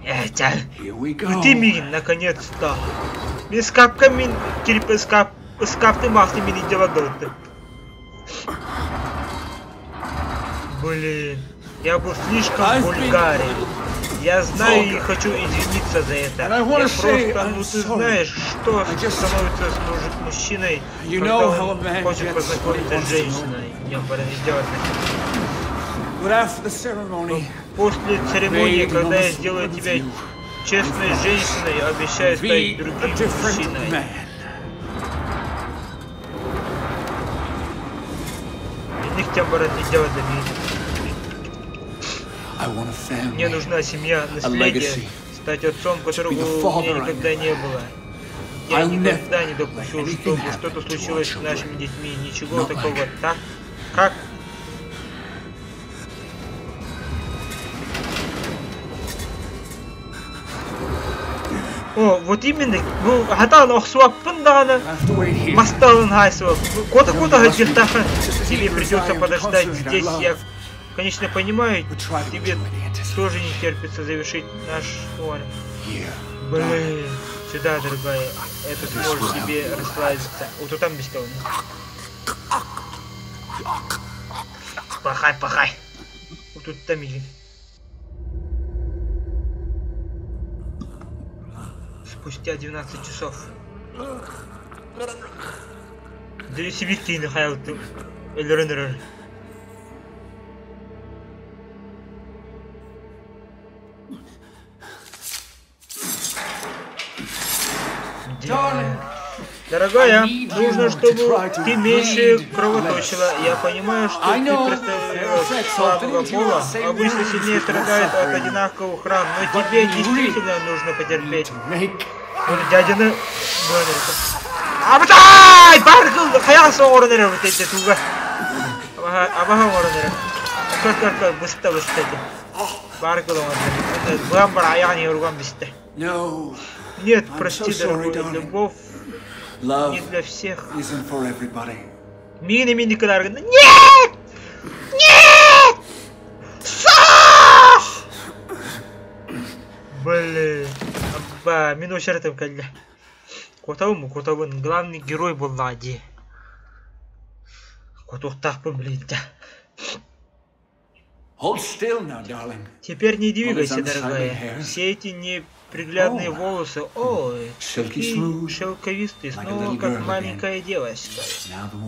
Это. Ты мин, наконец-то. Мен скапка мин кирип ыскап ыскаптын баҕасы мин илдьэ барбыттым. Блин, я был слишком вульгарен. Я знаю и хочу извиниться за это. Я просто, ну ты знаешь, что становится с мужчиной, когда он хочет познакомиться с женщиной. Я сделать. После церемонии, когда я сделаю тебя честной женщиной, обещаю стать другим мужчиной. Мне нужна семья, наследие, стать отцом, которого у меня никогда не было. Я никогда не допущу, чтобы что-то случилось с нашими детьми. Ничего такого. Так? Как? О, вот именно. Бу хатаан охсуаппын даҕаны масталын хайсуап. Кота-кота хадьыттаха. Тебе придется подождать здесь. Я, конечно, понимаю, тебе тоже не терпится завершить наш сон. Блин, сюда, дорогая, это сможет тебе расслабиться. Вот там без того. Пахай, пахай. Вот тут там иди. Спустя 12 часов. Да себе кейни хаялты. Өлөрөн. Дорогая, нужно, чтобы ты меньше кровоточила. Я понимаю, что ты представляешь слабого пола. Обычно сильнее страдают от одинаковых ран, но тебе действительно нужно потерпеть. Дядя, Абатай! Баргыл! Хаял соңорун эрэ бутете туга. Абаха оҥорон эрэ. Көр көр көр быста быста эти. Баргыл оҥорон. Быам бар аяҕын yoruган бисте. Нет, прости, дорогой, любовь не для всех. Мини мини кыларгын. Нет! Нет! Сах! Блин. Абба, мин очаратым кэллэ. Куотабын куотабын. Главный герой буоллаҕа дии. Куотуохтаахпын блин. Hold still now, darling. Теперь не двигайся, дорогая. Все эти неприглядные волосы, ой, такие шелковистые, снова как маленькая девочка.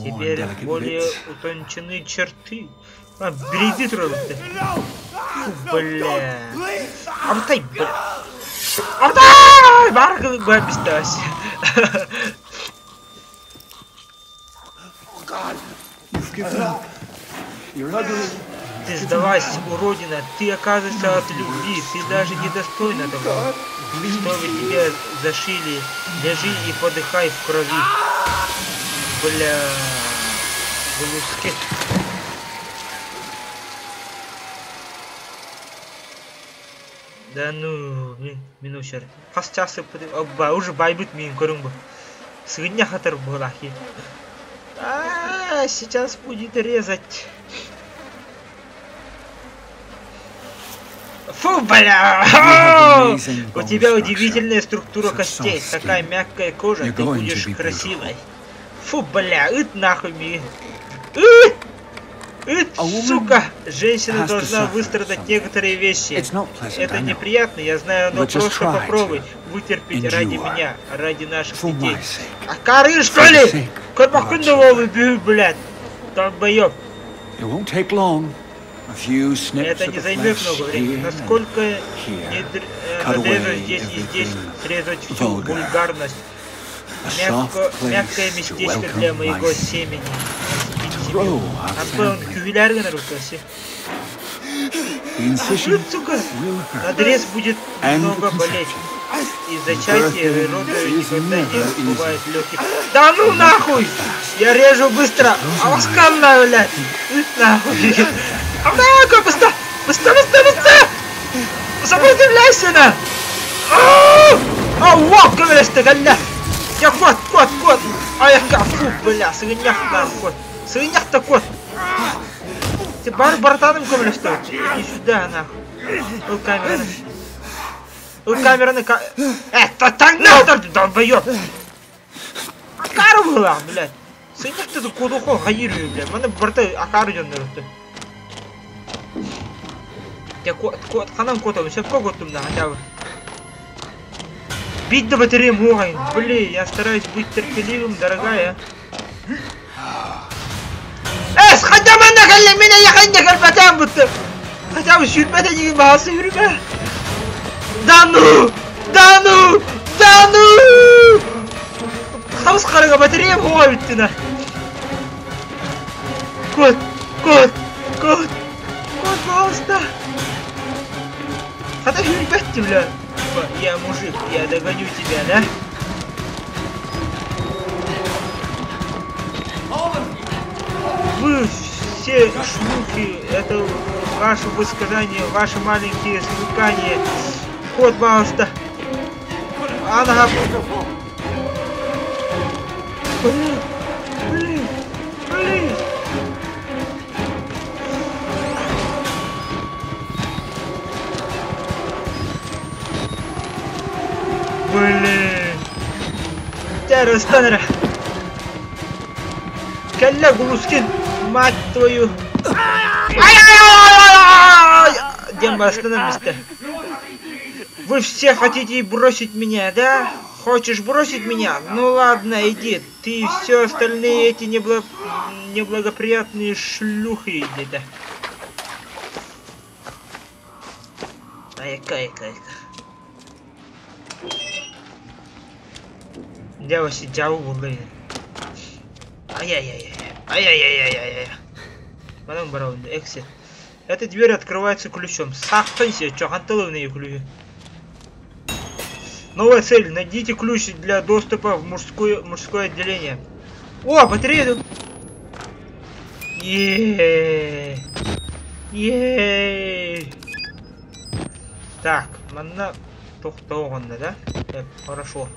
Теперь более утончены черты. А, бреди трогай. Фу, бля. Артай, бля. Артай! Баргы бабистась. Ты сдалась, уродина, ты оказывается от любви, ты даже недостойна того, что вы тебя зашили. Лежи и подыхай в крови. Бля, глузки. Да ну, мин учар. Хас часы уже байбыт мин көрүң бу. Сыгыння хатар булахи. А, сейчас будет резать. Фу, бля! У тебя удивительная структура костей, такая мягкая кожа, ты будешь красивой. Фу, бля, ыт нахуй ми. Ыт, сука! Женщина должна выстрадать некоторые вещи. Это неприятно, я знаю, но просто попробуй вытерпеть ради меня, ради наших детей. А коры, что ли? Кармахундового, блядь! Долбоёб. Это не займет много времени. Насколько надрезать здесь и здесь, срезать всю вульгарность. Мягкое местечко для моего семени. А он кювелярга нарушился. Сука, надрез будет много болеть. И зачатие рода никогда не бывает легких. Да ну нахуй! Я режу быстро! Аласканна, блядь! Нахуй! А быстро! Быстро, быстро, быстро! Сопротивляйся на! А, вот, говоришь ты, бля! Я кот, кот, кот! А я фу, бля, свинья, кот! Свинья-то кот! Ты бар братаном говоришь, что? Иди сюда, нахуй! Ул камераны. Ул камераны ка... Это так надо, долбоёб! Акару была, блядь! Свинья ты кудухо хаирую, блядь! Мана барта акару дённерутты. Я кот, кот, ханам котом, сейчас коготум на хотя бы. Бить до батареи мой, блин, я стараюсь быть терпеливым, дорогая. Эс, хотя бы на меня я хотя бы хотя бы сюрпе не басы юрпе. Да ну, да ну, да ну! Хамс харага батарея мой на. Кот, кот, кот, кот, пожалуйста. Хотя юрпе бля. Я мужик, я догоню тебя, да? Вы все шлюхи, это ваше высказание, ваши маленькие смыкания. Кот, пожалуйста. Она... Блин, блин, блин. Блин. Терра, Калля, Глускин, мать твою. Ай-яй-яй-яй-яй! Демба, остановись-то. Вы все хотите бросить меня, да? Хочешь бросить меня? Ну ладно, иди. Ты и все остальные эти неблагоприятные шлюхи иди, да. Ай-кай-кай-кай. Я вообще дявол, блин. Ай-яй-яй-яй. Ай-яй-яй-яй-яй. Потом барон, эксит. Эта дверь открывается ключом. Сахтанься, чё, ханталовные ключи. Новая цель. Найдите ключ для доступа в мужское отделение. О, батарея тут. Еее. Еее. Так, манна тохтоғанда, да? Хорошо.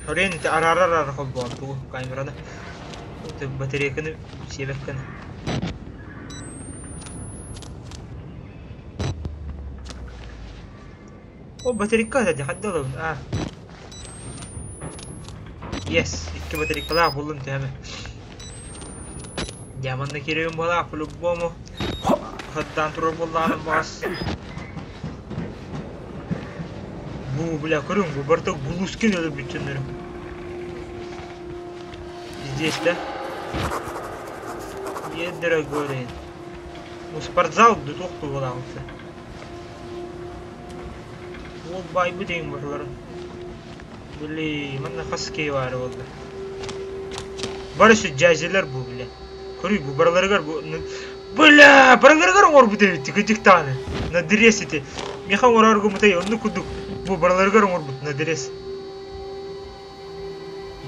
Хрен ты арарарар холбон ту камераны. Ты батарейканы себекканы. О, батарейка да хаддала. А. Yes, икки батарейкалаах буллум төһөмө. Дьэ, манна киирэбин буолаах по-любому. Хаттаан турар буоллаҕына баас. Бу, бля, көрүҥ, бу барыта Глускин өлөрбүт дьоннорум. Здесь, да? Е, дорогой. Ну, спортзал да туох туолаабыта. Уол байбыт эҥин барыларын. Блин, манна хас киһи баара буолла. Бары сүддьээдьилэр бу, бля. Көрүй, бу барыларыгар бу... Бля, барыларыгар оҥорбут эбит, кырдьык даҕаны. Надрез ити. Миэхэ оҥорор гыммытай, оннук курдук бу барыларыгар оҥорбут надрез.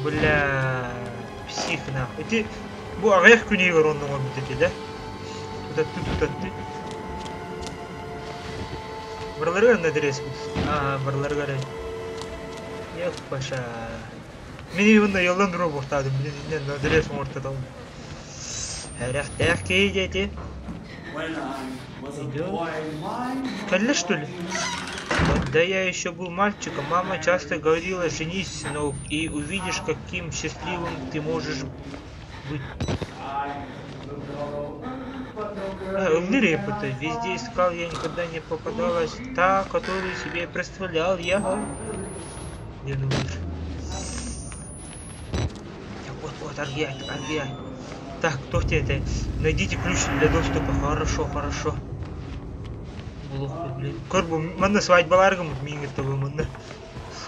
Бля, псих нахуй. Ити бу аҕыйах күн иһигэр онно оҥорбут этэ да? Тутатты тутатты. Барыларыгар надрез Аа, барыларыгар Эх, Паша. Мин именно ялан робортаадым, мин иннен надрез оҥортотом. Эрэхтээх киһи диэти. Кэллэ что ли? Когда я еще был мальчиком, мама часто говорила, женись, сынок, и увидишь, каким счастливым ты можешь быть. Ыллыр это везде искал, я никогда не попадалась та, которую себе представлял я. Не ну Вот, вот, аргиай, аргиай. Так, кто это? Найдите ключ для доступа. Хорошо, хорошо. Глухо, блин. Корбу, манна свадьбаларгам миңет тобы манна.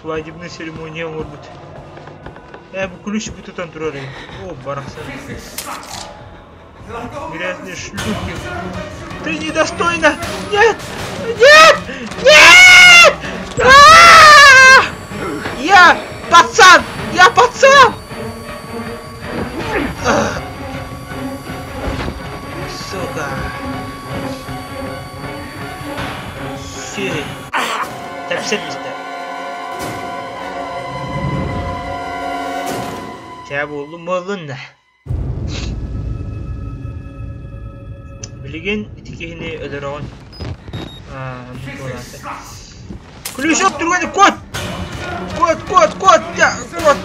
Свадебная церемония может быть. Э, бу ключ бу тутан турар. О, барахсан. Грязные шлюхи. Ты недостойна! Нет! Нет! Нет! А -а -а! Я пацан! Я пацан! Сука. Все. Тэпсэр бистэ. Чэ буоллун буоллун да. Билигин ити киһини өлөрөҕүн. Ключ түргэн кот! Кот, кот, кот! Кот!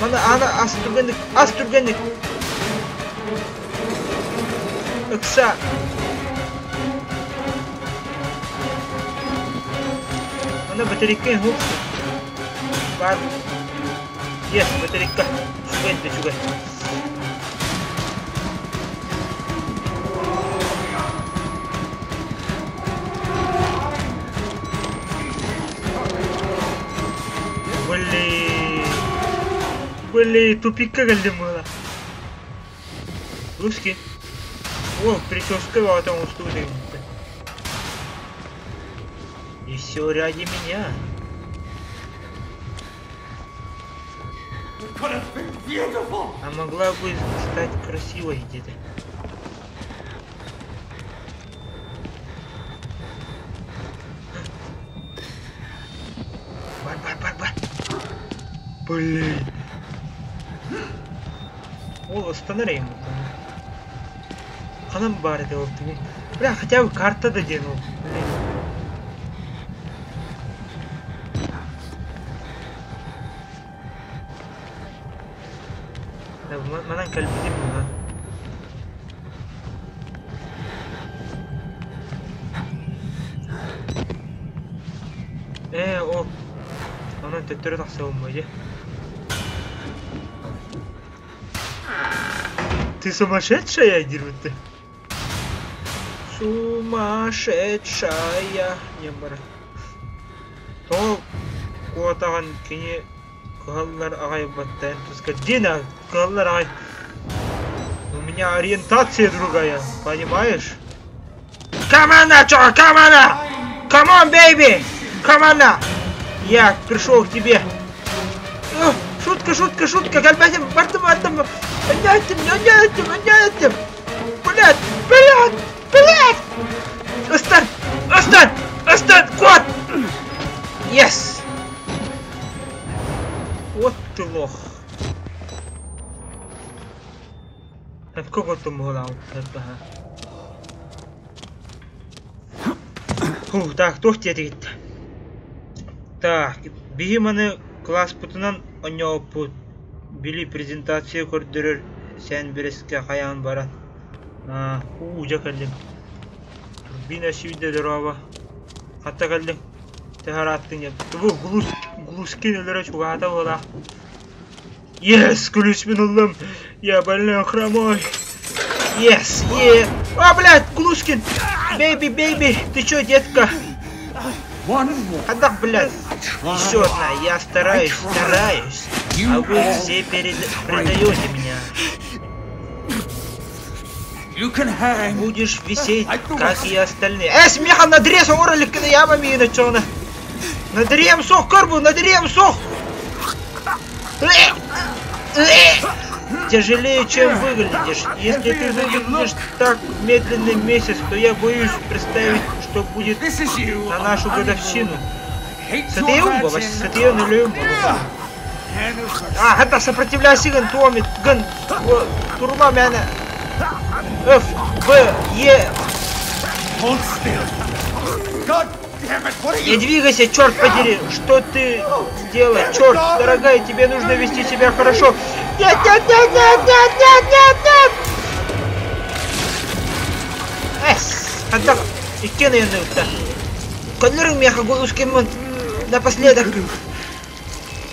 Мана ана ас түргэнник, ас түргэнник! Ыкса! Мана батарейка хук. Бар. Yes, батарейка. Үчүгэй да үчүгэй. Блин. Блин, тупикка кэллим буола. Русский. О, прическа в этом устуде. И все ради меня. А могла бы стать красивой где-то. Бар, бар, бар, бар. Блин. Ол ыстанар ему. Ханан баар этэ ол тугун. Бля, хотя бы карта да диэн ол. Блин. Манан кэлбитим манан. Ээ, ол. Онон төттөрү тахсабын дьэ. Ты сумасшедшая, диир Сумасшедшая. Не бар. То куотаҕын кини кыһаллар аҕай баттайан туска Дина кыһаллар аҕай. У меня ориентация другая, понимаешь? Come on, чё, come on! Come on, baby! Come on! Я пришел к тебе. О, шутка, шутка, шутка, кэлбэтим, бардым, бардым. Анятим, анятим, анятим. Блядь, блядь, блядь! Ыстан, ыстан, ыстан, кот! Yes! Вот ты лох. Какого ты могла? Фух, так, туох диэтигит? Так, биһи маны кылааспытынан оонньообуппут, били презентация көрдөрөр сээн-бэрэскэ хайаан баран уу дьэ кэллим. Турбина сүүрдэ дорообо. Хатта кэллиҥ? Төһө ырааттыҥ диэн. Бу Глус Глускин өлөрө чугаһаата буолаах. Yes, күлүүспүн ыллым. Я больной хромой. Yes, yeah. А, блядь, Глушкин! Бэйби, бэйби, ты чё, детка? Хайдах, блядь? Еще одна, я стараюсь, стараюсь. А вы все перед... предаете меня. Будешь висеть, как и остальные. Эс, меха надрез, оралик, я мамина, чё Надрем сох, корбу, надрем сох! Тяжелее, чем выглядишь. Если ты выглядишь так медленный месяц, то я боюсь представить, что будет на нашу годовщину. Сатыйым сатыйым А, это сопротивляйся, гын, Томми, гын, турма мяне. Ф, Б, Е. Не двигайся, черт подери! Что ты делаешь? Черт, дорогая, тебе нужно вести себя хорошо. Нет, нет, нет, нет, нет, нет, нет, нет! Эс, отдах. Иккиэн ыйанныгытта. Көннөрүҥ миэхэ Глушкиммын напоследок.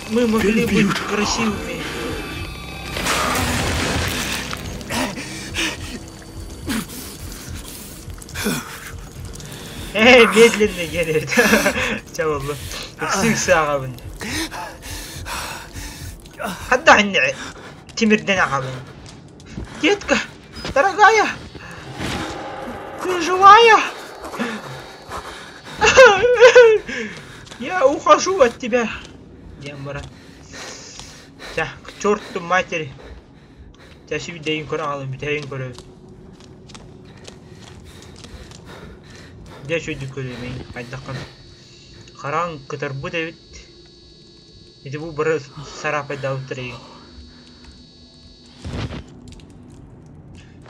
Мы могли быть красивыми. Эй, медленный диэн Чэ буолла. Ыксыы ыксааҕабын. Хадда иннэ тимирдэн аҕабын. Детка, дорогая, ты живая? Я ухожу от тебя. Диэн баран. Чэ, к черту матери. Чэ, сүүдэйин көрө аҕалым, бүтэйин көрөбүн. Дьэ үчүгэйдик көрүөм хайдаххын. Хараҥ кытарбыт эбит. Ити бу бары сараапайдаабыттар эйигин.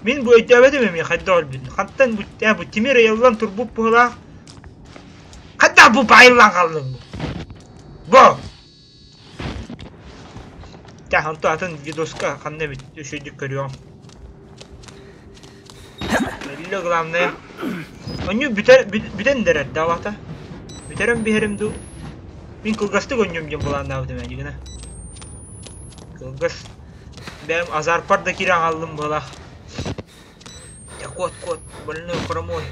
Мин бу өйдөөбөтүм эмиэ хайдах өлбүтүн. Хантан бу, бу тимир ыйыллан турбут быһыылаах. Хайдах бу баайыллан хааллыҥ бу? Бу! Чэ, онто атын видоска ханна эбит үчүгэйдик көрүөҕүм. Өллө главное. Онньу бүтэр бүтэн да эрэр да Бүтэрэн биһэрим дуу? Мин кылгастык онньум диэн былааннаабытым ээ дьигинэ. Кылгас. Бэйэм азарпар да киирэн хааллым быһалаах. Дьэ куот куот, больной хромой.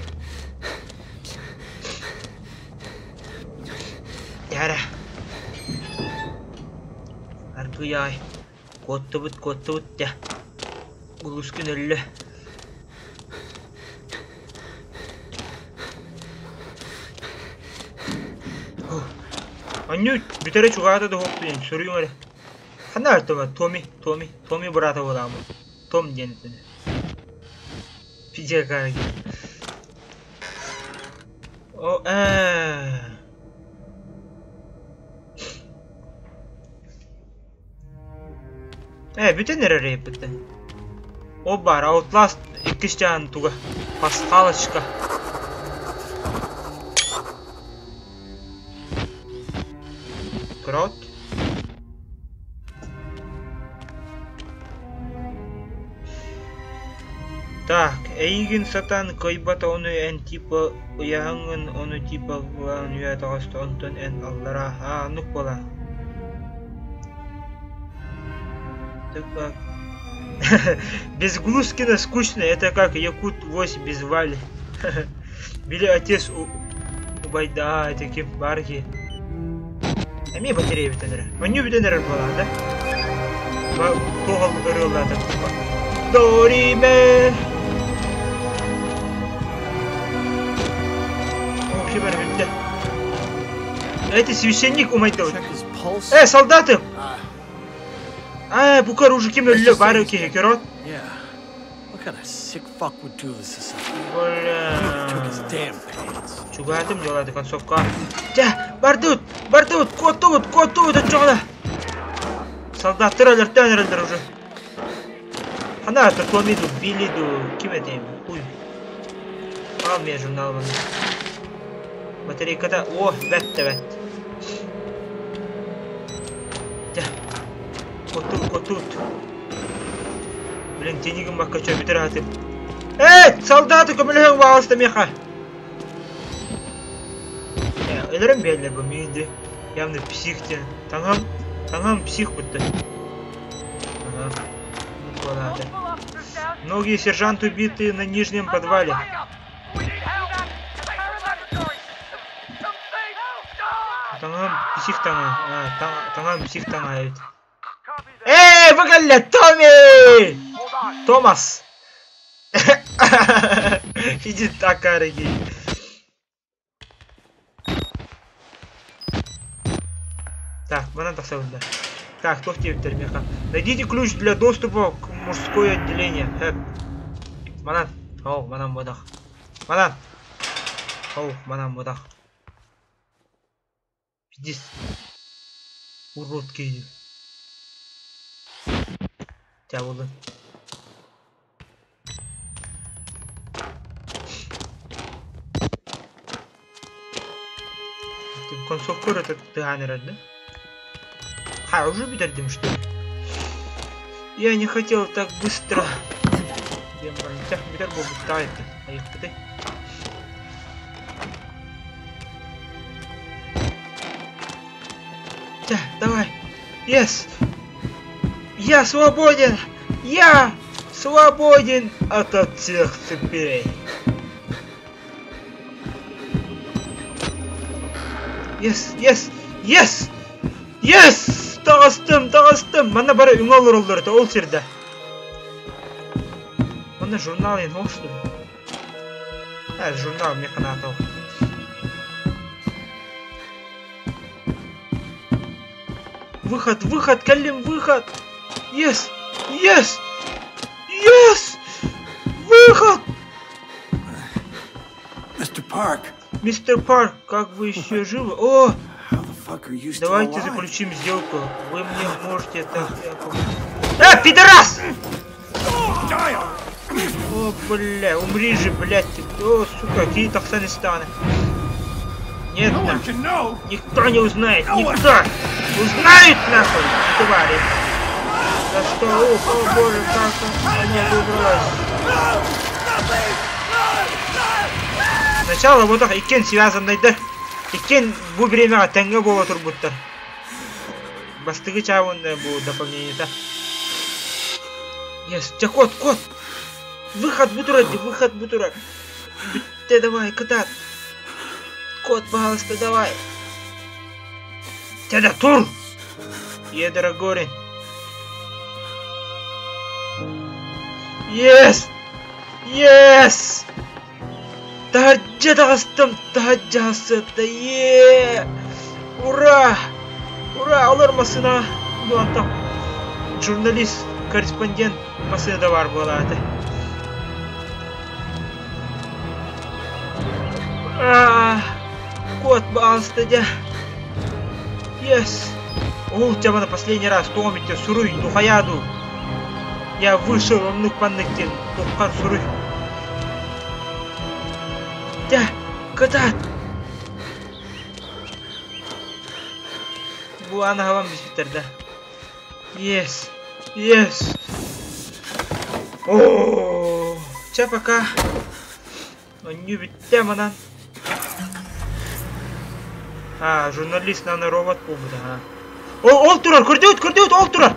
Дьэ Аргыйаай. Куоттубут, куоттубут дьэ. Глушкин өллө. Анньуу бүтэрэ чугаата да суохпун суруйуҥ эрэ. Ханна артыма Томи, Томи, Томи быраата буолааммын. Том диэн этини. Пиздец О, э. Э, бүтэн эрэр эбиппит О баар, Outlast иккис чааһын туга. Пасхалочка. Крот. Так, эйигин сатаан кыайбата ону эн типа ыйаһыҥҥын ону типа былаан үө таҕыста онтон эн аллараа аа оннук буолаа Без Глускина скучно, это как Якут 8 без Вали. Били отец у убайда, это ким барги. Эмиэ батарея бүтэн эрэр. Манньуу бүтэн эрэр буолаа да? Туох ырыалаата Дориме! Вообще бары бүттэ. Это священник умайда. Э, солдаты! Э, букар уже ким өллө бары киһи көрөт. What kind of sick fuck would do this to somebody? Бля. Took his damn pants. Чугаһатым дьолааты концовка. Дьэ, бардыбыт, бардыбыт, куоттубут, куоттубут оччоҕуна. Солдаттар өлөртөөн эрэллэр уже. Хана это Томми ду, Билли ду, ким этим? Хуй. Ал мне журнал вон. Батарейката, о, бэт да бэт. Вот тут. Блин, тенигим бакка чё, битер атып. Эй, солдаты, көмөлөһүҥ баҕаста меха. Өлөрөн биэллэр бу миинди. Явно псих те. Таҥам, таҥам псих будто. Ага. Многие сержанты убиты на нижнем подвале. Таҥам псих таҥа. Таҥам псих таҥа эбит. Эй, выголя, Томми! Томас! Иди так, Ариги. Так, манан тахсабын да. Так, туох диэбиттэр миэхэ. Найдите ключ для доступа к мужское отделение. Хэп. Манан. Оу, манан бодах. Манан. Оу, манан бодах. Пиздец. Урод киһи. Дьабылын. Концовка это тыгаан эрэр да? Ха, уже бүтэрдим что ли? Я не хотел так быстро. Бүтэр буолбуттаа это. Айыппыты. Да, давай. Yes. Я свободен. Я свободен от всех цепей. Yes, yes, yes! Yes! Таҕыстым, таҕыстым! Манна бары үҥэ олороллор этэ, ол сирдэ. Манна журнал ен что ли? А, журнал механатов. Выход, выход, Калим, выход! Yes! Yes! Yes! Выход! Мистер Парк! Мистер Парк, как вы еще живы? О! Давайте заключим сделку. Вы мне можете так... А, пидорас! О, бля, умри же, блядь. Ты. О, сука, какие тахсаны станы. Нет, на. Никто не узнает, никто! Узнает, нахуй, твари! За что? О, о боже, как она выбралась. Сначала вот так иккен связанный, да? Иккен бу время тэҥҥэ буола турбуттар. Бастыгы чаавын бу дополнение да. Yes, чэ кот, кот! Выход бу турар, выход бу турар. Бүттэ давай, кытаат. Кот, пожалуйста, давай. Чэ тур! Едра Горин. Yes! Yes! Таһырдьа таҕыстым, таһырдьа сытта, е! Ура! Ура! Олор массыына буолан журналист, корреспондент массыына бар буолааты. Кот баалыста дьэ. Yes! Ол чабана последний раз тоомите суруй, духаяду. Я вышел, оннук паннык диэн туххар суруй. Дьэ, кытаат! Бу аны хабан биспиттэр да. Yes! Yes! О, чэ пока. Онньуу бүттэ манан. А, журналист нано робот буолбута, а. Ол, ол турар, көрдүгүт, көрдүгүт, ол турар.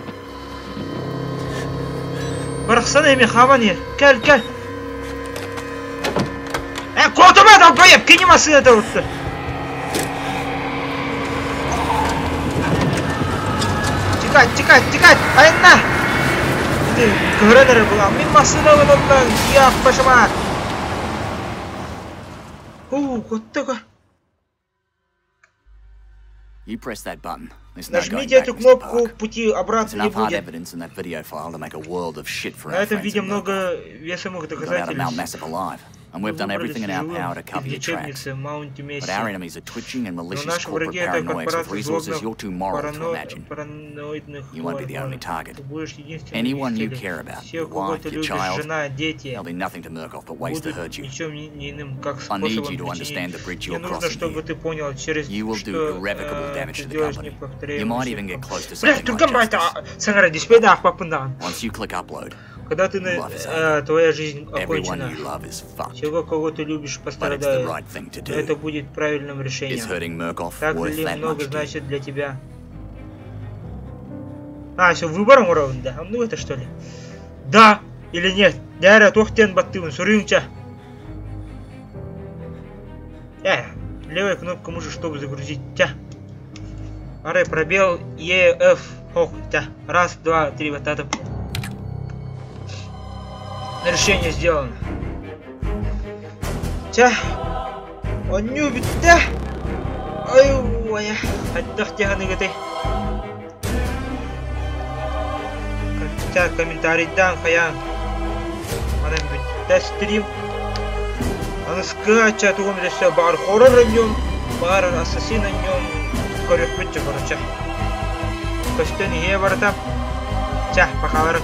Барахсан эми хабан иһэр. Кэл, кэл. Э, куотума долбоеб, кини массыыната урутта. Тикать, тикать, тикать, айанна! Ты көрөн эрэр буолан, мин массыынабын ыллаҥ, я пошла. Уу, куоттага. You press that button. There's no going Нажмите back, эту Mr. кнопку, Park. пути обратно There's не enough hard будет. evidence in that video file to make a world of shit for На our этом friends видео in много Murkoff. весомых We got out of Mount доказательств. Massive alive. And we've done Выбрались everything in our живым power to из cover your tracks. лечебницы Маунти But Месси. our enemies are twitching and Но malicious наши corporate враги это paranoiacs with корпорации resources злобных you're too moral to парано... imagine. параноидных You won't be the only варваров. target. Ты будешь единственным Anyone их you целью. care about, Все, your кого wife, ты your любишь, child, жена, дети, there'll be nothing to Murkoff but ways to будут hurt you. ничем не не иным, как I need способом you to причинить. understand the bridge Мне you're нужно, crossing чтобы here. ты понял, через You will do что irrevocable э, damage ты to the делаешь company. You неповторимую might even get ошибку. close to Бля, something like түргэн justice. байта саҥара диспейда аахпаппын Once you click upload, Когда ты на, life is э, over. твоя жизнь Everyone окончена, you love is fucked. всего, кого ты любишь, But it's the пострадает. right thing to Но это do. будет правильным Is решением. hurting Murkoff Так worth ли that много much to you? значит для тебя? А, все, выбором уровень, да? Ну это что ли? Да или нет? Дяря тохтен баттыбын, суруйунча. Э, левая кнопка мыши, чтобы загрузить. Тя. Арай, пробел, Е, Ф, ох, тя. Раз, два, три, вот это. Решение сделано. Тя. Он любит, да? Ай, ой, хайдах тяганыгытай. Тя, комментарийдан хайаан. Манан бүттэ стрим. Аныскы тугум өссө баар хоррор оонньуом, баар ассасин оонньуом көрүөхпүт короче. Көстөн иһиэ барыта. Чэ, пахаларын.